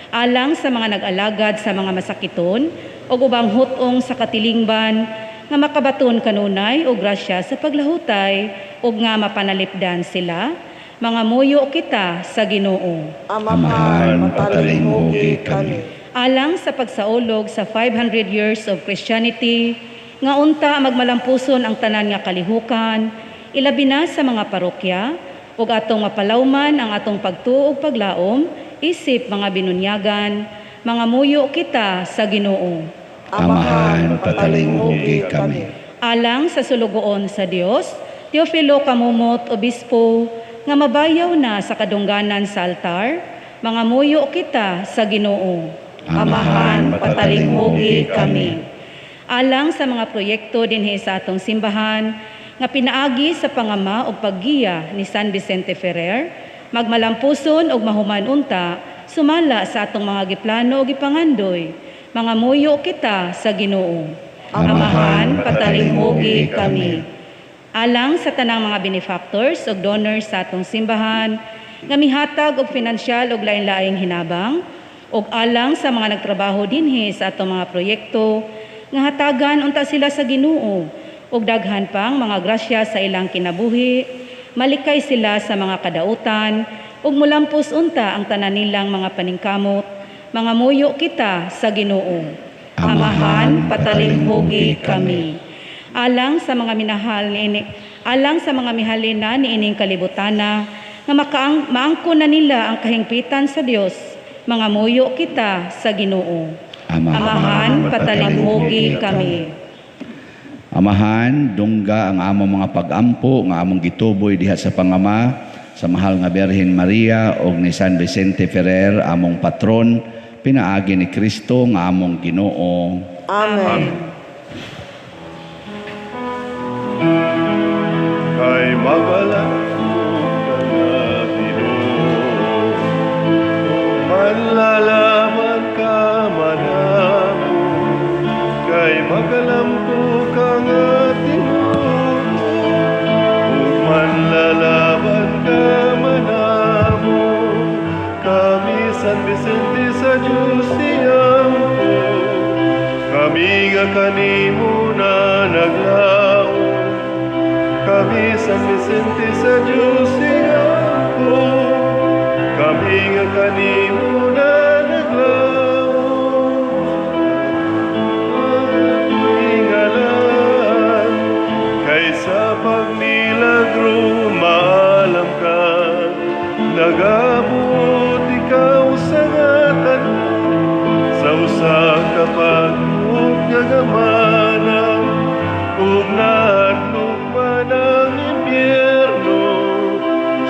Alang sa mga nag-alagad sa mga masakiton o ubang hutong sa katilingban nga makabaton kanunay o grasya sa paglahutay ug nga mapanalipdan sila, mga muyo kita sa Ginoo. Amahan, patalinghugi kami. Alang sa pagsaulog sa 500 years of Christianity, nga unta magmalampuson ang tanan nga kalihukan, ilabi na sa mga parokya, ug atong mapalawman ang atong pagtuo ug paglaom, isip mga binunyagan, mga muyo kita sa Ginoo. Amahan, patalinghugi kami. Alang sa sulugoon sa Dios, Teofilo Camomot, Obispo, nga mabayaw na sa kadungganan sa altar, mga muyo kita sa Ginoo. Amahan, patalinghugi kami. Alang sa mga proyekto dinhi sa atong simbahan, nga pinaagi sa pangama og paggiya ni San Vicente Ferrer, magmalampuson og mahuman unta, sumala sa atong mga giplano og gipangandoy, mga muyo kita sa Ginoo. Amahan, patalinghugi kami. Alang sa tanang mga benefactors ug donors sa atong simbahan, nga mihatag og pinansyal ug lain-laing hinabang, ug alang sa mga nagtrabaho dinhi sa atong mga proyekto, nga hatagan unta sila sa Ginoo Ug daghan pang mga grasya sa ilang kinabuhi, malikay sila sa mga kadautan, ug mulampos unta ang tanan nilang mga paningkamot, mga muyo kita sa Ginoo. Amahan, patalimhugi kami. Alang sa mga minahal niini, alang sa mga mihalina niining kalibutana, nga maangko na nila ang kahingpitan sa Dios, mga muyo kita sa Ginoo. Amahan, patalimhugi kami. Amahan, dungga ang among mga pag-ampo nga among gituboy diha sa pangama sa mahal nga Birhen Maria og ni San Vicente Ferrer among patron, pinaagi ni Kristo nga among Ginoo. Amen. Kay magalang ka nga Ginoo, manlalaban ka manamo, kay magalampo ka nga tinuod, manlalaban ka manamo, kami San Vicente sa Diyos siyampo, kami nga kanimo na naglaom, kami San Vicente sa Diyos siyampo, kami nga kanimo na naglaom. Ingalan, kaysa pagmilagro maalam ka, nagabuot ikaw sa ngatan, sa usa ka pagbuot nga gamana, ug nahadlok man ang impyerno,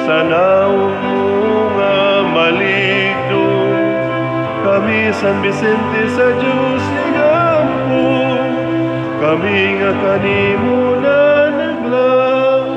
sa nawong mo nga maligno. Kami San Vicente sa Diyos igampo, kami nga kanimo na naglaom.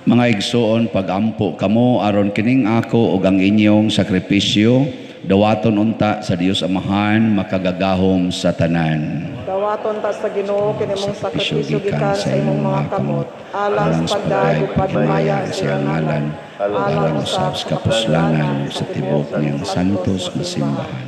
Mga igsoon, pag-ampo kamo aron kining ako ug ang inyong sakripisyo dawaton unta sa Dios Amahan makagagahom sa tanan. Dawaton ta sa Ginoo kini mong sakripisyo gikan sa imong mga kamot, alang sa pagdayeg ug paghimaya sa iyang ngalan, alang usab sa kapuslanan sa tibok niyang santos nga simbahan.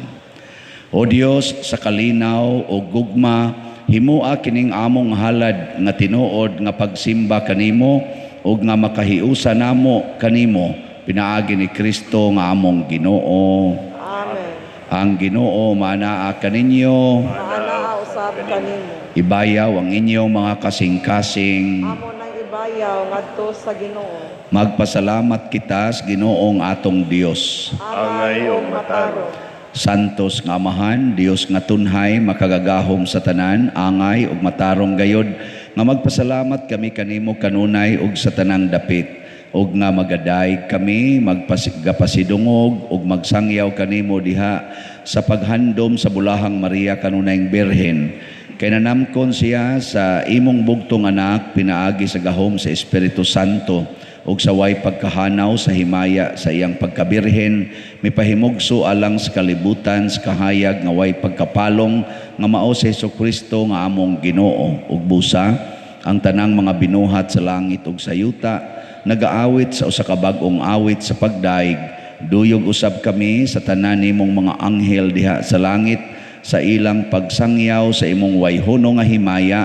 O Dios, sa kalinaw o gugma, himoa kining among halad nga tinuod nga pagsimba kanimo ug nga makahiusa namo kanimo pinaagi ni Kristo nga among Ginoo. Amen. Ang Ginoo maanaa kaninyo. Maanaa usab kanimo. Ibayaw ang inyong mga kasing-kasing. Amo nang ibayaw ngadto sa Ginoo. Magpasalamat kita sa Ginoong atong Dios. Angay ug ug matarong. Santos nga Amahan, Dios nga tunhay, makagagahom sa tanan, angay ug matarong gayod, nga magpasalamat kami kanimo kanunay ug sa tanang dapit, ug nga magadayeg kami, magpasidungog ug magsangyaw kanimo diha sa paghandom sa bulahang Maria kanunayng Birhen. Kay nanamkon siya sa imong bugtong anak, pinaagi sa gahom sa Espiritu Santo, ug sa way pagkahanaw sa himaya sa iyang pagkabirhen, mipahimugso alang sa kalibutan sa kahayag nga way pagkapalong nga mao si Hesukristo nga among Ginoo. Ug busa ang tanang mga binuhat sa langit ug sa yuta nagaawit sa usa ka bag-ong awit sa pagdaig. Duyog usab kami sa tanan nimong mga anghel diha sa langit sa ilang pagsangyaw sa imong wayhono nga himaya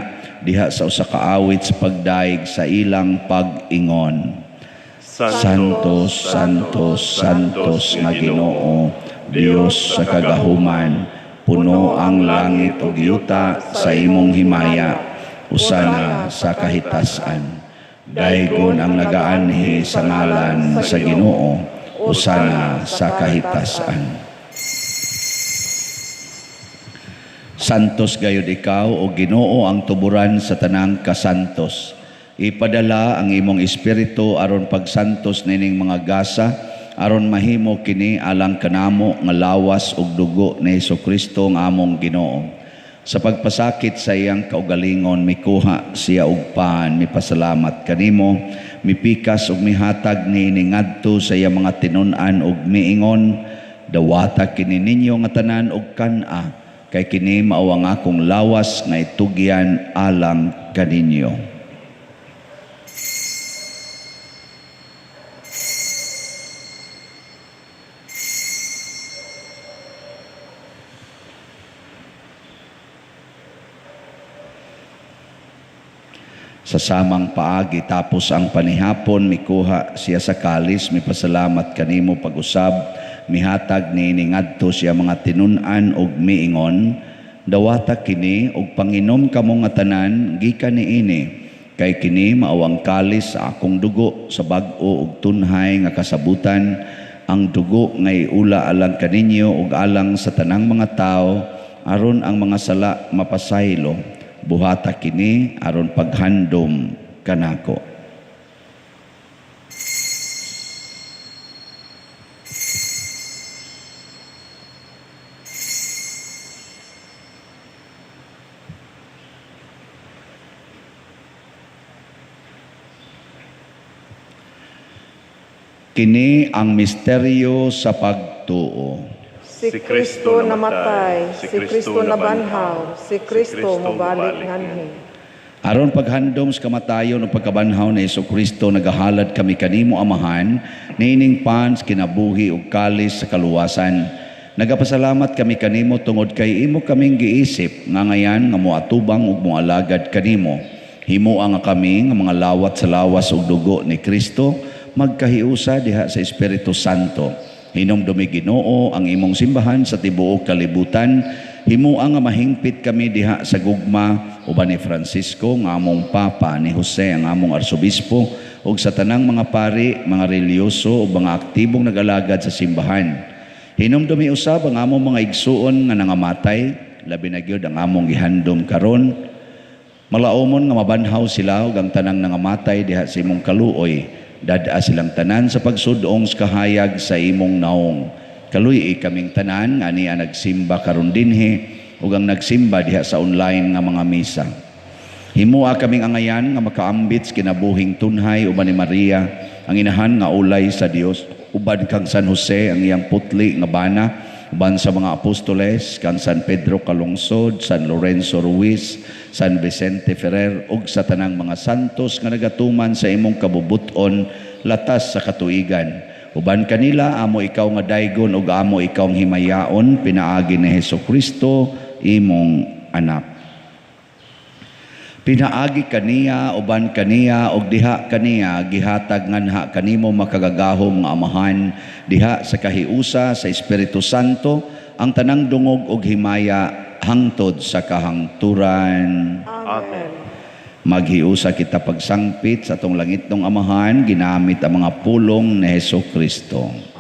diha sa usa ka awit sa pagdaig sa ilang pag-ingon. Santo, Santo, Santos nga Ginoo, Dios sa kagahuman, puno ang langit ug yuta sa imong himaya, usana sa kahitasan. Daygon ang nagaanhi sa ngalan sa Ginoo, usana sa kahitasan. Santos gayud ikaw o Ginoo ang tuburan sa tanang kasantos. Ipadala ang imong espiritu aron pagsantos nining mga gasa, aron mahimo kini alang kanamo nga lawas ug dugo ni Hesukristo nga among Ginoo. Sa pagpasakit sa iyang kaugalingon, mikuha siya og pan, mipasalamat kanimo, mipikas ug mihatag niini ngadto sa iyang mga tinun-an ug miingon, dawata kini ninyo nga tanan og kan-a, kay kini mao ang akong lawas nga itugyan alang kaninyo. Sa samang paagi tapos ang panihapon, mikuha siya sa kalis, mipasalamat kanimo pag-usab, mihatag niini ngadto siya mga tinun-an ug miingon, dawata kini ug panginom kamo nga tanan gikan niini, kay kini mao ang kalis sa akong dugo sa bag-o ug tunhay nga kasabutan, ang dugo nga iula alang kaninyo ug alang sa tanang mga tawo aron ang mga sala mapasaylo. Buhata kini aron paghandom kanako. Kini ang misteryo sa pagtuo. Si Kristo namatay, si Kristo nabanhaw, si Kristo mobalik nganhi. Aron paghandom sa kamatayon o pagkabanhaw ni Hesukristo, nagahalad kami kanimo Amahan, niining pans kinabuhi ug kalis sa kaluwasan. Nagapasalamat kami kanimo tungod kay imo kaming giisip nga ngayan nga moatubang ug moalagad kanimo. Himoa nga kami nga mga lawat sa lawas ug dugo ni Kristo, magkahiusa diha sa Espiritu Santo. Hinumdumi Ginoo ang imong simbahan sa tibuok kalibutan. Himoa nga mahingpit kami diha sa gugma uban ni Francisco nga among Papa, ni Jose ang among Arsobispo, ug sa tanang mga pari, mga relihiyoso ug mga aktibong nag-alagad sa simbahan. Hinumdumi usab ang among mga igsuon nga nangamatay, labi na gyud ang among gihandom karon. Malaumon nga mabanhaw sila ug ang tanang nangamatay diha sa imong kaluoy. Dad-a silang tanan sa pagsudong sa kahayag sa imong naong. Kaluy kaming tanan nga niya nagsimba karon dinhi ug ang nagsimba diha sa online nga mga misa. Himoa kaming angayan nga makaambit sa kinabuhing tunhay uban ni Maria, ang inahan nga ulay sa Dios, uban kang San Jose ang iyang putli nga bana, uban sa mga apostoles kang San Pedro Calungsod, San Lorenzo Ruiz, San Vicente Ferrer ug sa tanang mga santos nga nagatuman sa imong kabubuton latas sa katuigan. Uban kanila amo ikaw nga daygon ug amo ikaw ang himayaon pinaagi ni Hesukristo imong anak. Pinaagi kaniya, uban kaniya, ug diha kaniya, gihatag nganha kanimo makagagahom nga Amahan, diha sa kahiusa sa Espiritu Santo, ang tanang dungog ug himaya hangtod sa kahangturan. Amen. Maghiusa kita pagsangpit sa atong langitnong Amahan, ginamit ang mga pulong ni Hesukristo.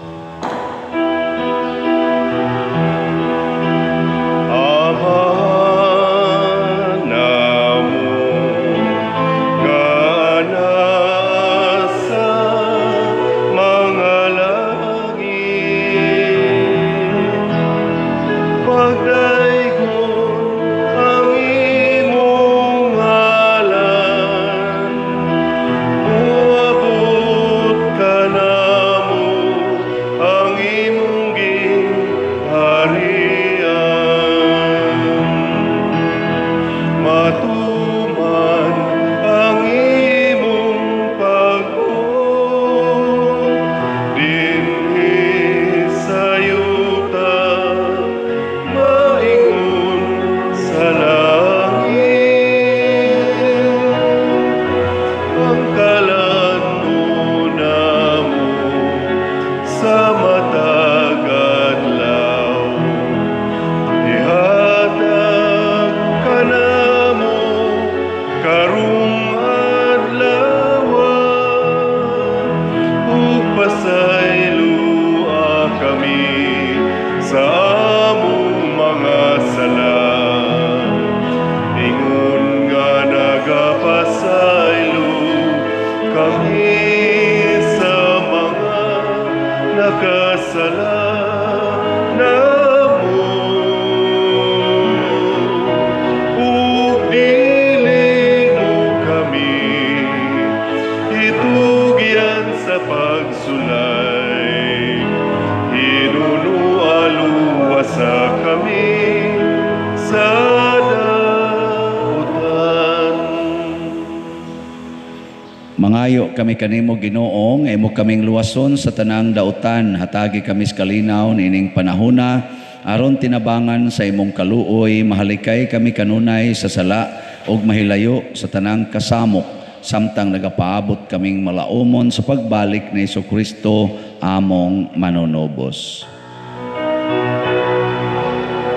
Mangayo kami kanimo Ginoo nga imo kaming luwason sa tanang dautan, hatagi kami sa kalinaw niining panahona aron tinabangan sa imong kaluoy, mahalikay kami kanunay sa sala ug mahilayo sa tanang kasamok, samtang nagapaabot kaming malaumon sa pagbalik ni Hesukristo among manunubos.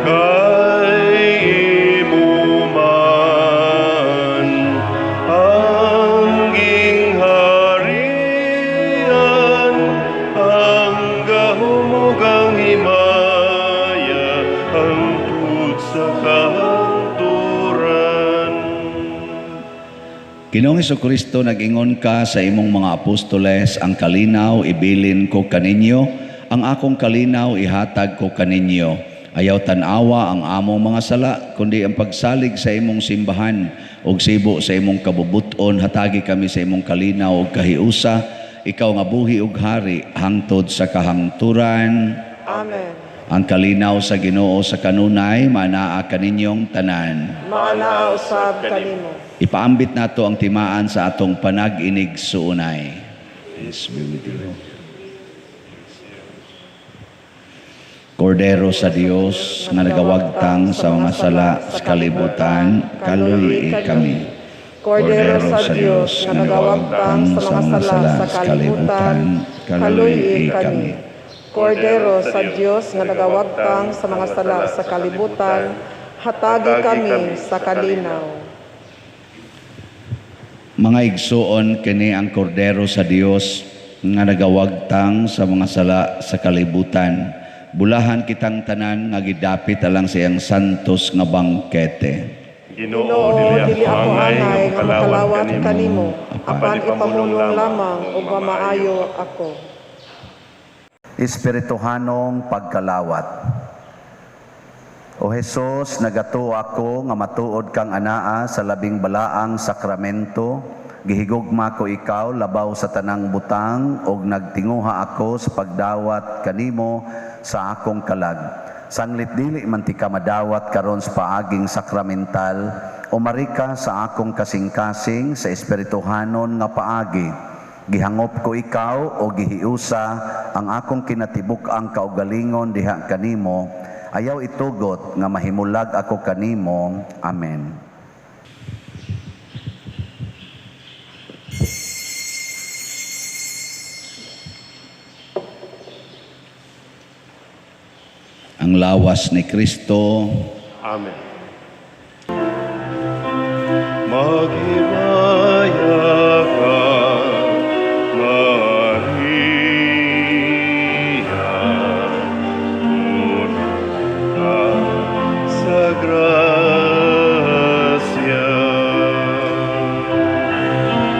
Kay imo man ang gingharian, ang gahom ug ang himaya, hangtod sa kahangturan. Ginoong Hesukristo, nag-ingon ka sa imong mga apostoles, ang kalinaw ibilin ko kaninyo, ang akong kalinaw ihatag ko kaninyo. Ayaw tan-awa ang among mga sala, kundi ang pagsalig sa imong simbahan ug sibo sa imong kabubuton, hatagi kami sa imong kalinaw ug kahiusa, ikaw nga buhi ug hari hangtod sa kahangturan. Amen. Ang kalinaw sa Ginoo sa kanunay manaa kaninyong tanan. Maanaa usab kanimo. Ipaambit nato ang timaan sa atong panag-inig suunay. Peace be with you. Kordero sa Dios nga nagawagtang sa mga sala sa kalibutan, kaluy kami. Kordero sa Dios nga nagawagtang sa mga sala sa kalibutan, kaluy kami. Kordero sa Dios nga nagawagtang sa mga sala sa kalibutan, hatagi kami sa kalinaw. Mga igsuon, kini ang kordero sa Dios nga nagawagtang sa mga sala sa kalibutan. Bulahan kitang tanan nga gidapit alang sa iyang santos nga bangkete. Ginoo, dili ako angay nga makalawat kanimo, apan ipamulong lamang ug mamaayo ako. Espirituhanong pagkalawat. O Hesus, nagatuo ako nga matuod kang anaa sa labing balaang sakramento. Gihigugma ko ikaw labaw sa tanang butang ug nagtinguha ako sa pagdawat kanimo sa akong kalag. Sanglit dili man ti ka madawat karon sa paaging sakramental, umarika sa akong kasing-kasing sa espirituhanon nga paagi. Gihangop ko ikaw o gihiusa ang akong kinatibuk-ang kaugalingon diha kanimo. Ayaw itugot nga mahimulag ako kanimo. Amen. Ang lawas ni Kristo. Amen. Maghimaya ka, Maria, puno ka sa grasya.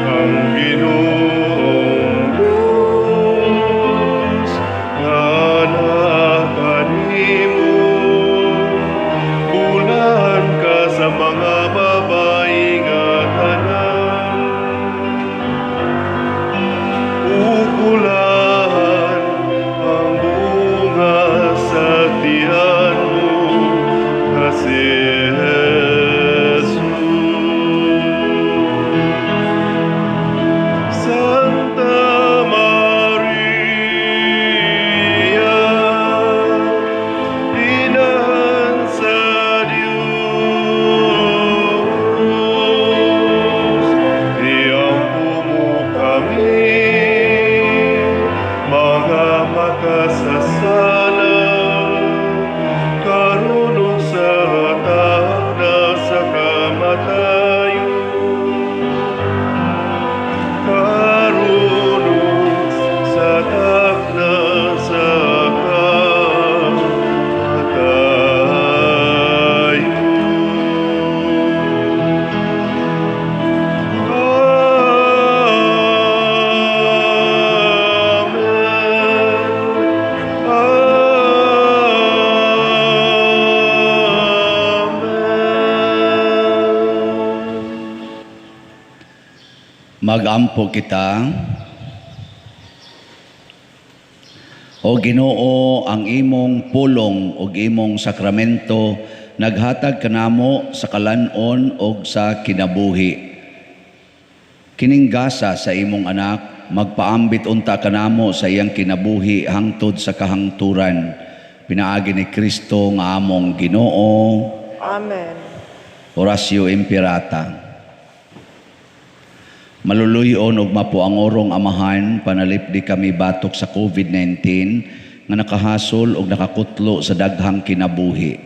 Ang Ginoong Diyos nga naa kanimo, bulahan ka sa mga babae nga tanan, ug bulahan ang bunga sa tiyan mo, nga si Jesus. Santa Maria, Inahan sa Diyos, iampo mo kami, mga makasasala, karon ug sa takna sa kamatayon. Karon ug sa takna sa kamatayon. Amen. Amen. Magampo kita. O Ginoo, ang imong pulong ug imong sakramento naghatag kanamo sa kalan-on ug sa kinabuhi. Kining gasa sa imong anak, magpaambit unta kanamo sa iyang kinabuhi hangtod sa kahangturan. Pinaagi ni Kristo nga among Ginoo. Amen. Oratio Imperata. Maluluy-on ug mapuangorong Amahan, panalipdi kami batok sa COVID-19 nga nakahasol ug nakakutlo sa daghang kinabuhi.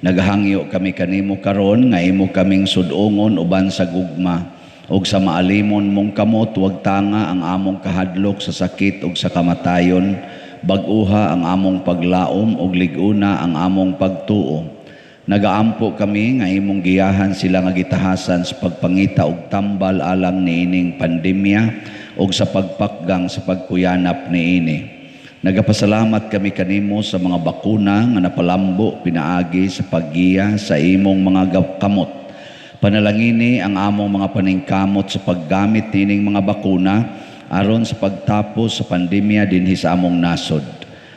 Nagahangyo kami kanimo karon nga imo kaming sudongon uban sa gugma ug sa maalimon mong kamot, wagtanga ang among kahadlok sa sakit ug sa kamatayon, bag-uha ang among paglaom ug lig-una ang among pagtuo. Nagaampo kami nga imong giyahan sila nga gitahasan sa pagpangita og tambal alang niining pandemya ug sa pagpakgang sa pagkuyanap niini. Nagapasalamat kami kanimo sa mga bakuna nga napalambo pinaagi sa paggiya sa imong mga kamot. Panalangini ang among mga paningkamot sa paggamit niining mga bakuna aron sa pagtapos sa pandemya dinhi sa among nasod.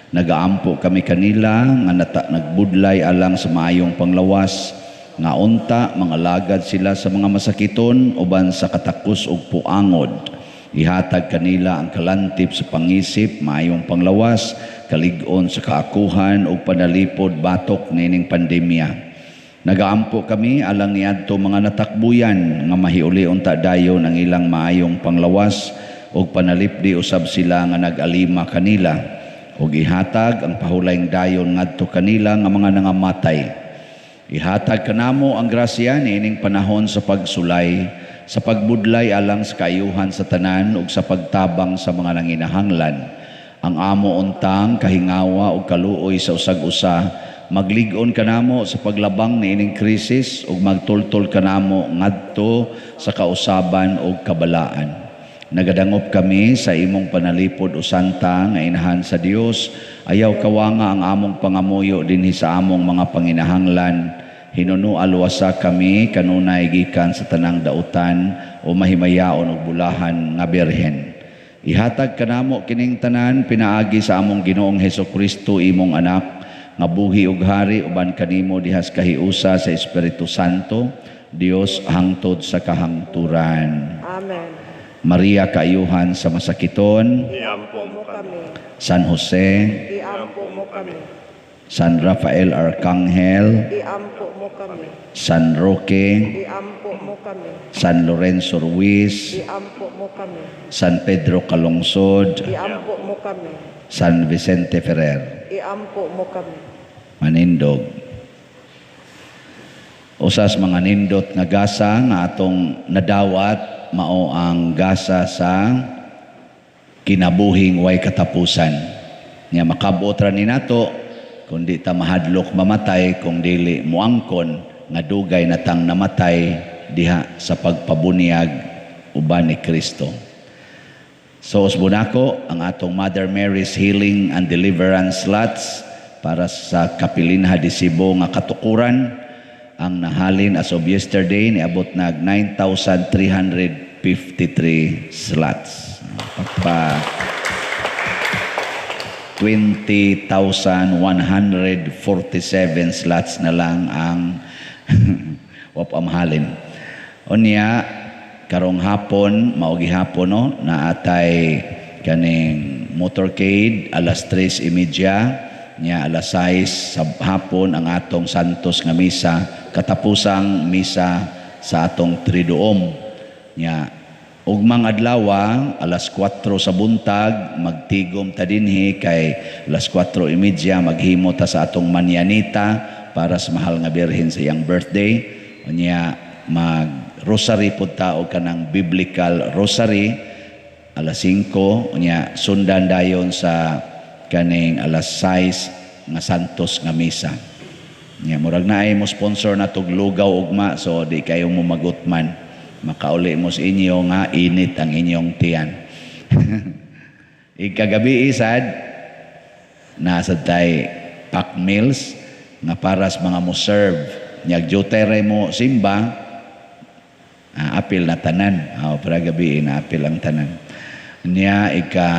Nagaampo kami kanila nga nagbudlay alang sa maayong panglawas, nga unta mga lagad sila sa mga masakiton uban sa katakos ug puangod. Ihatag kanila ang kalantip sa pangisip, maayong panglawas, kalig-on sa kaakuhan ug panalipod batok niining pandemya. Nagaampo kami alang niadto mga natakbuyan nga mahiuli unta dayon ang ilang maayong panglawas ug panalipdi usab sila nga nag-alima kanila ug ihatag ang pahulayng dayon ngadto kanila nga mga nangamatay. Ihatag kanamo ang grasya niining panahon sa pagsulay, sa pagbudlay alang sa kaayuhan sa tanan ug sa pagtabang sa mga nanginahanglan. Ang amo untang kahingawa ug kaluoy sa usag-usa, maglig-on kanamo sa paglabang niining krisis ug magtultol kanamo ngadto sa kausaban ug kabalaan. Nagadangop kami sa imong panalipod o santa nga inahan sa Dios. Ayaw kawanga ang among pangamuyo dinhi sa among mga panginahanglan. Hinuno aluwasa kami kanunay gikan sa tanang dautan o mahimayaon og bulahan nga birhen. Ihatag kanamo kining tanan pinaagi sa among Ginoong Hesus Kristo, imong anak, nga buhi ug hari uban kanimo dihas kahiusa sa Espiritu Santo, Dios hangtod sa kahangturan. Amen. Maria kaayuhan sa masakiton, Iampo mo kami. San Jose, Iampo mo kami. San Rafael Arcangel, Iampo mo kami. San Roque, Iampo mo kami. San Lorenzo Ruiz, Iampo mo kami. San Pedro Calungsod, Iampo mo kami. San Vicente Ferrer. Iampo mo kami. Manindog. Usas mga nindot nga gasa nga atong nadawat mao ang gasa sa kinabuhing way katapusan. Nya makabot ra ni nato kung di ta mahadlok mamatay, kung dili muangkon nga dugay na tang namatay diha sa pagpabunyag uban ni Kristo. So usbon nako ang atong Mother Mary's Healing and Deliverance Slots para sa Kapilinha de Cebu nga katukuran. Ang nahalin as of yesterday niabot nag 9,353 slots. Pagpa 20,147 slots na lang ang wapamhalin. Unya karong hapon, mao gihapon no, naatay kaning motorcade alas 3:30, nya alas 6 sa hapon ang atong Santos nga misa, katapusang misa sa atong Triduum. Nya ugmang adlaw alas 4 sa buntag magtigom ta dinhi kay alas 4:30 maghimo ta sa atong manyanita para sa mahal nga Birhen sa iyang birthday. Unya mag rosary pud ta og kanang biblical rosary alas 5, unya sundan dayon sa kaning alas 6 nga Santos nga misa. Nya murag naay mo sponsor na tog lugaw ugma, so di kayo mo magutman. Makauli mo sa inyo nga init ang inyong tiyan. Ikagabi isad nasa tay pack meals nga para sa mga mo serve. Nya duty mo simba, apil na tanan. Para gabi na apil ang tanan. Nya ika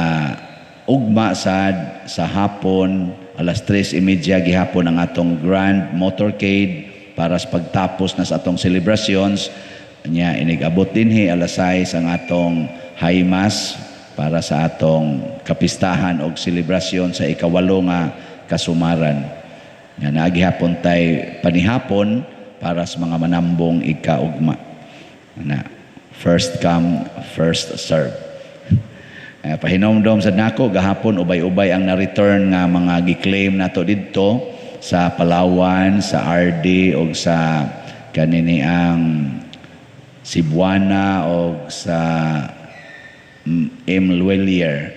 ugma sad sa hapon alas 3:30 gihapon ang atong grand motorcade para sa pagtapos na sa atong celebrations. Nya inigabot dinhi alas 6 ang atong high mass para sa atong kapistahan og selebrasyon sa ikawalo nga Kasumaran. Nga naa gihapon tay panihapon para sa mga manambong ikaugma. Na first come, first serve. Pahinomdom sa nako gahapon, ubay-ubay ang na-return nga mga gi-claim nato didto sa Palawan, sa RD og sa kanini ang Cebuana og sa M. Lhuillier.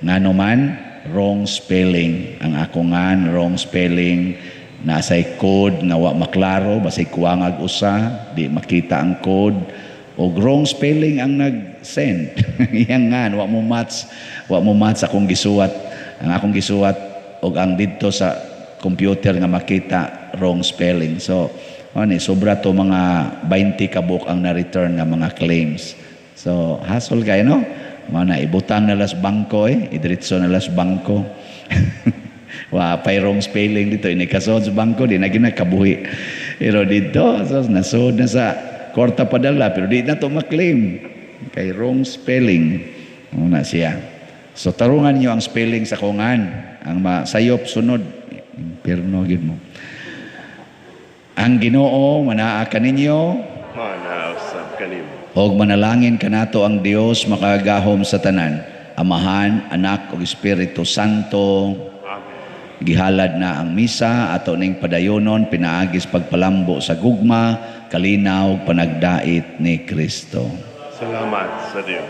Ngano man wrong spelling ang ako ngan, wrong spelling, nasay code nga wa maklaro, basig kuwangag usa, di makita ang code og wrong spelling ang nag-send. Iyang ngan wa mo match, wa mo match akong gisuwat. Ang akong gisuwat og ang didto sa computer nga makita, wrong spelling. So ani sobra to, mga 20 kabuk ang na-return nga mga claims. So hassle kay, no? Mao na ibutang na las bangko eh, idiretso na las bangko. Wa pay wrong spelling dito, inikasod sa bangko, di na ginakabuhi. Pero dito, so, nasod na sa kwarta padala, pero di na to maklaim kay wrong spelling. Mao na siya. So tarungan niyo ang spelling sa kungan. Ang masayop sunod, impirno gid mo. Ang Ginoo manaa kaninyo. Manaa usab kanimo. Og manalangin kanato ang Dios makagagahom sa tanan, Amahan, Anak ug Espiritu Santo. Amen. Gihalad na ang misa, ato ning padayonon pinaagis pagpalambo sa gugma, kalinaw, panagdait ni Kristo. Salamat sa Dios.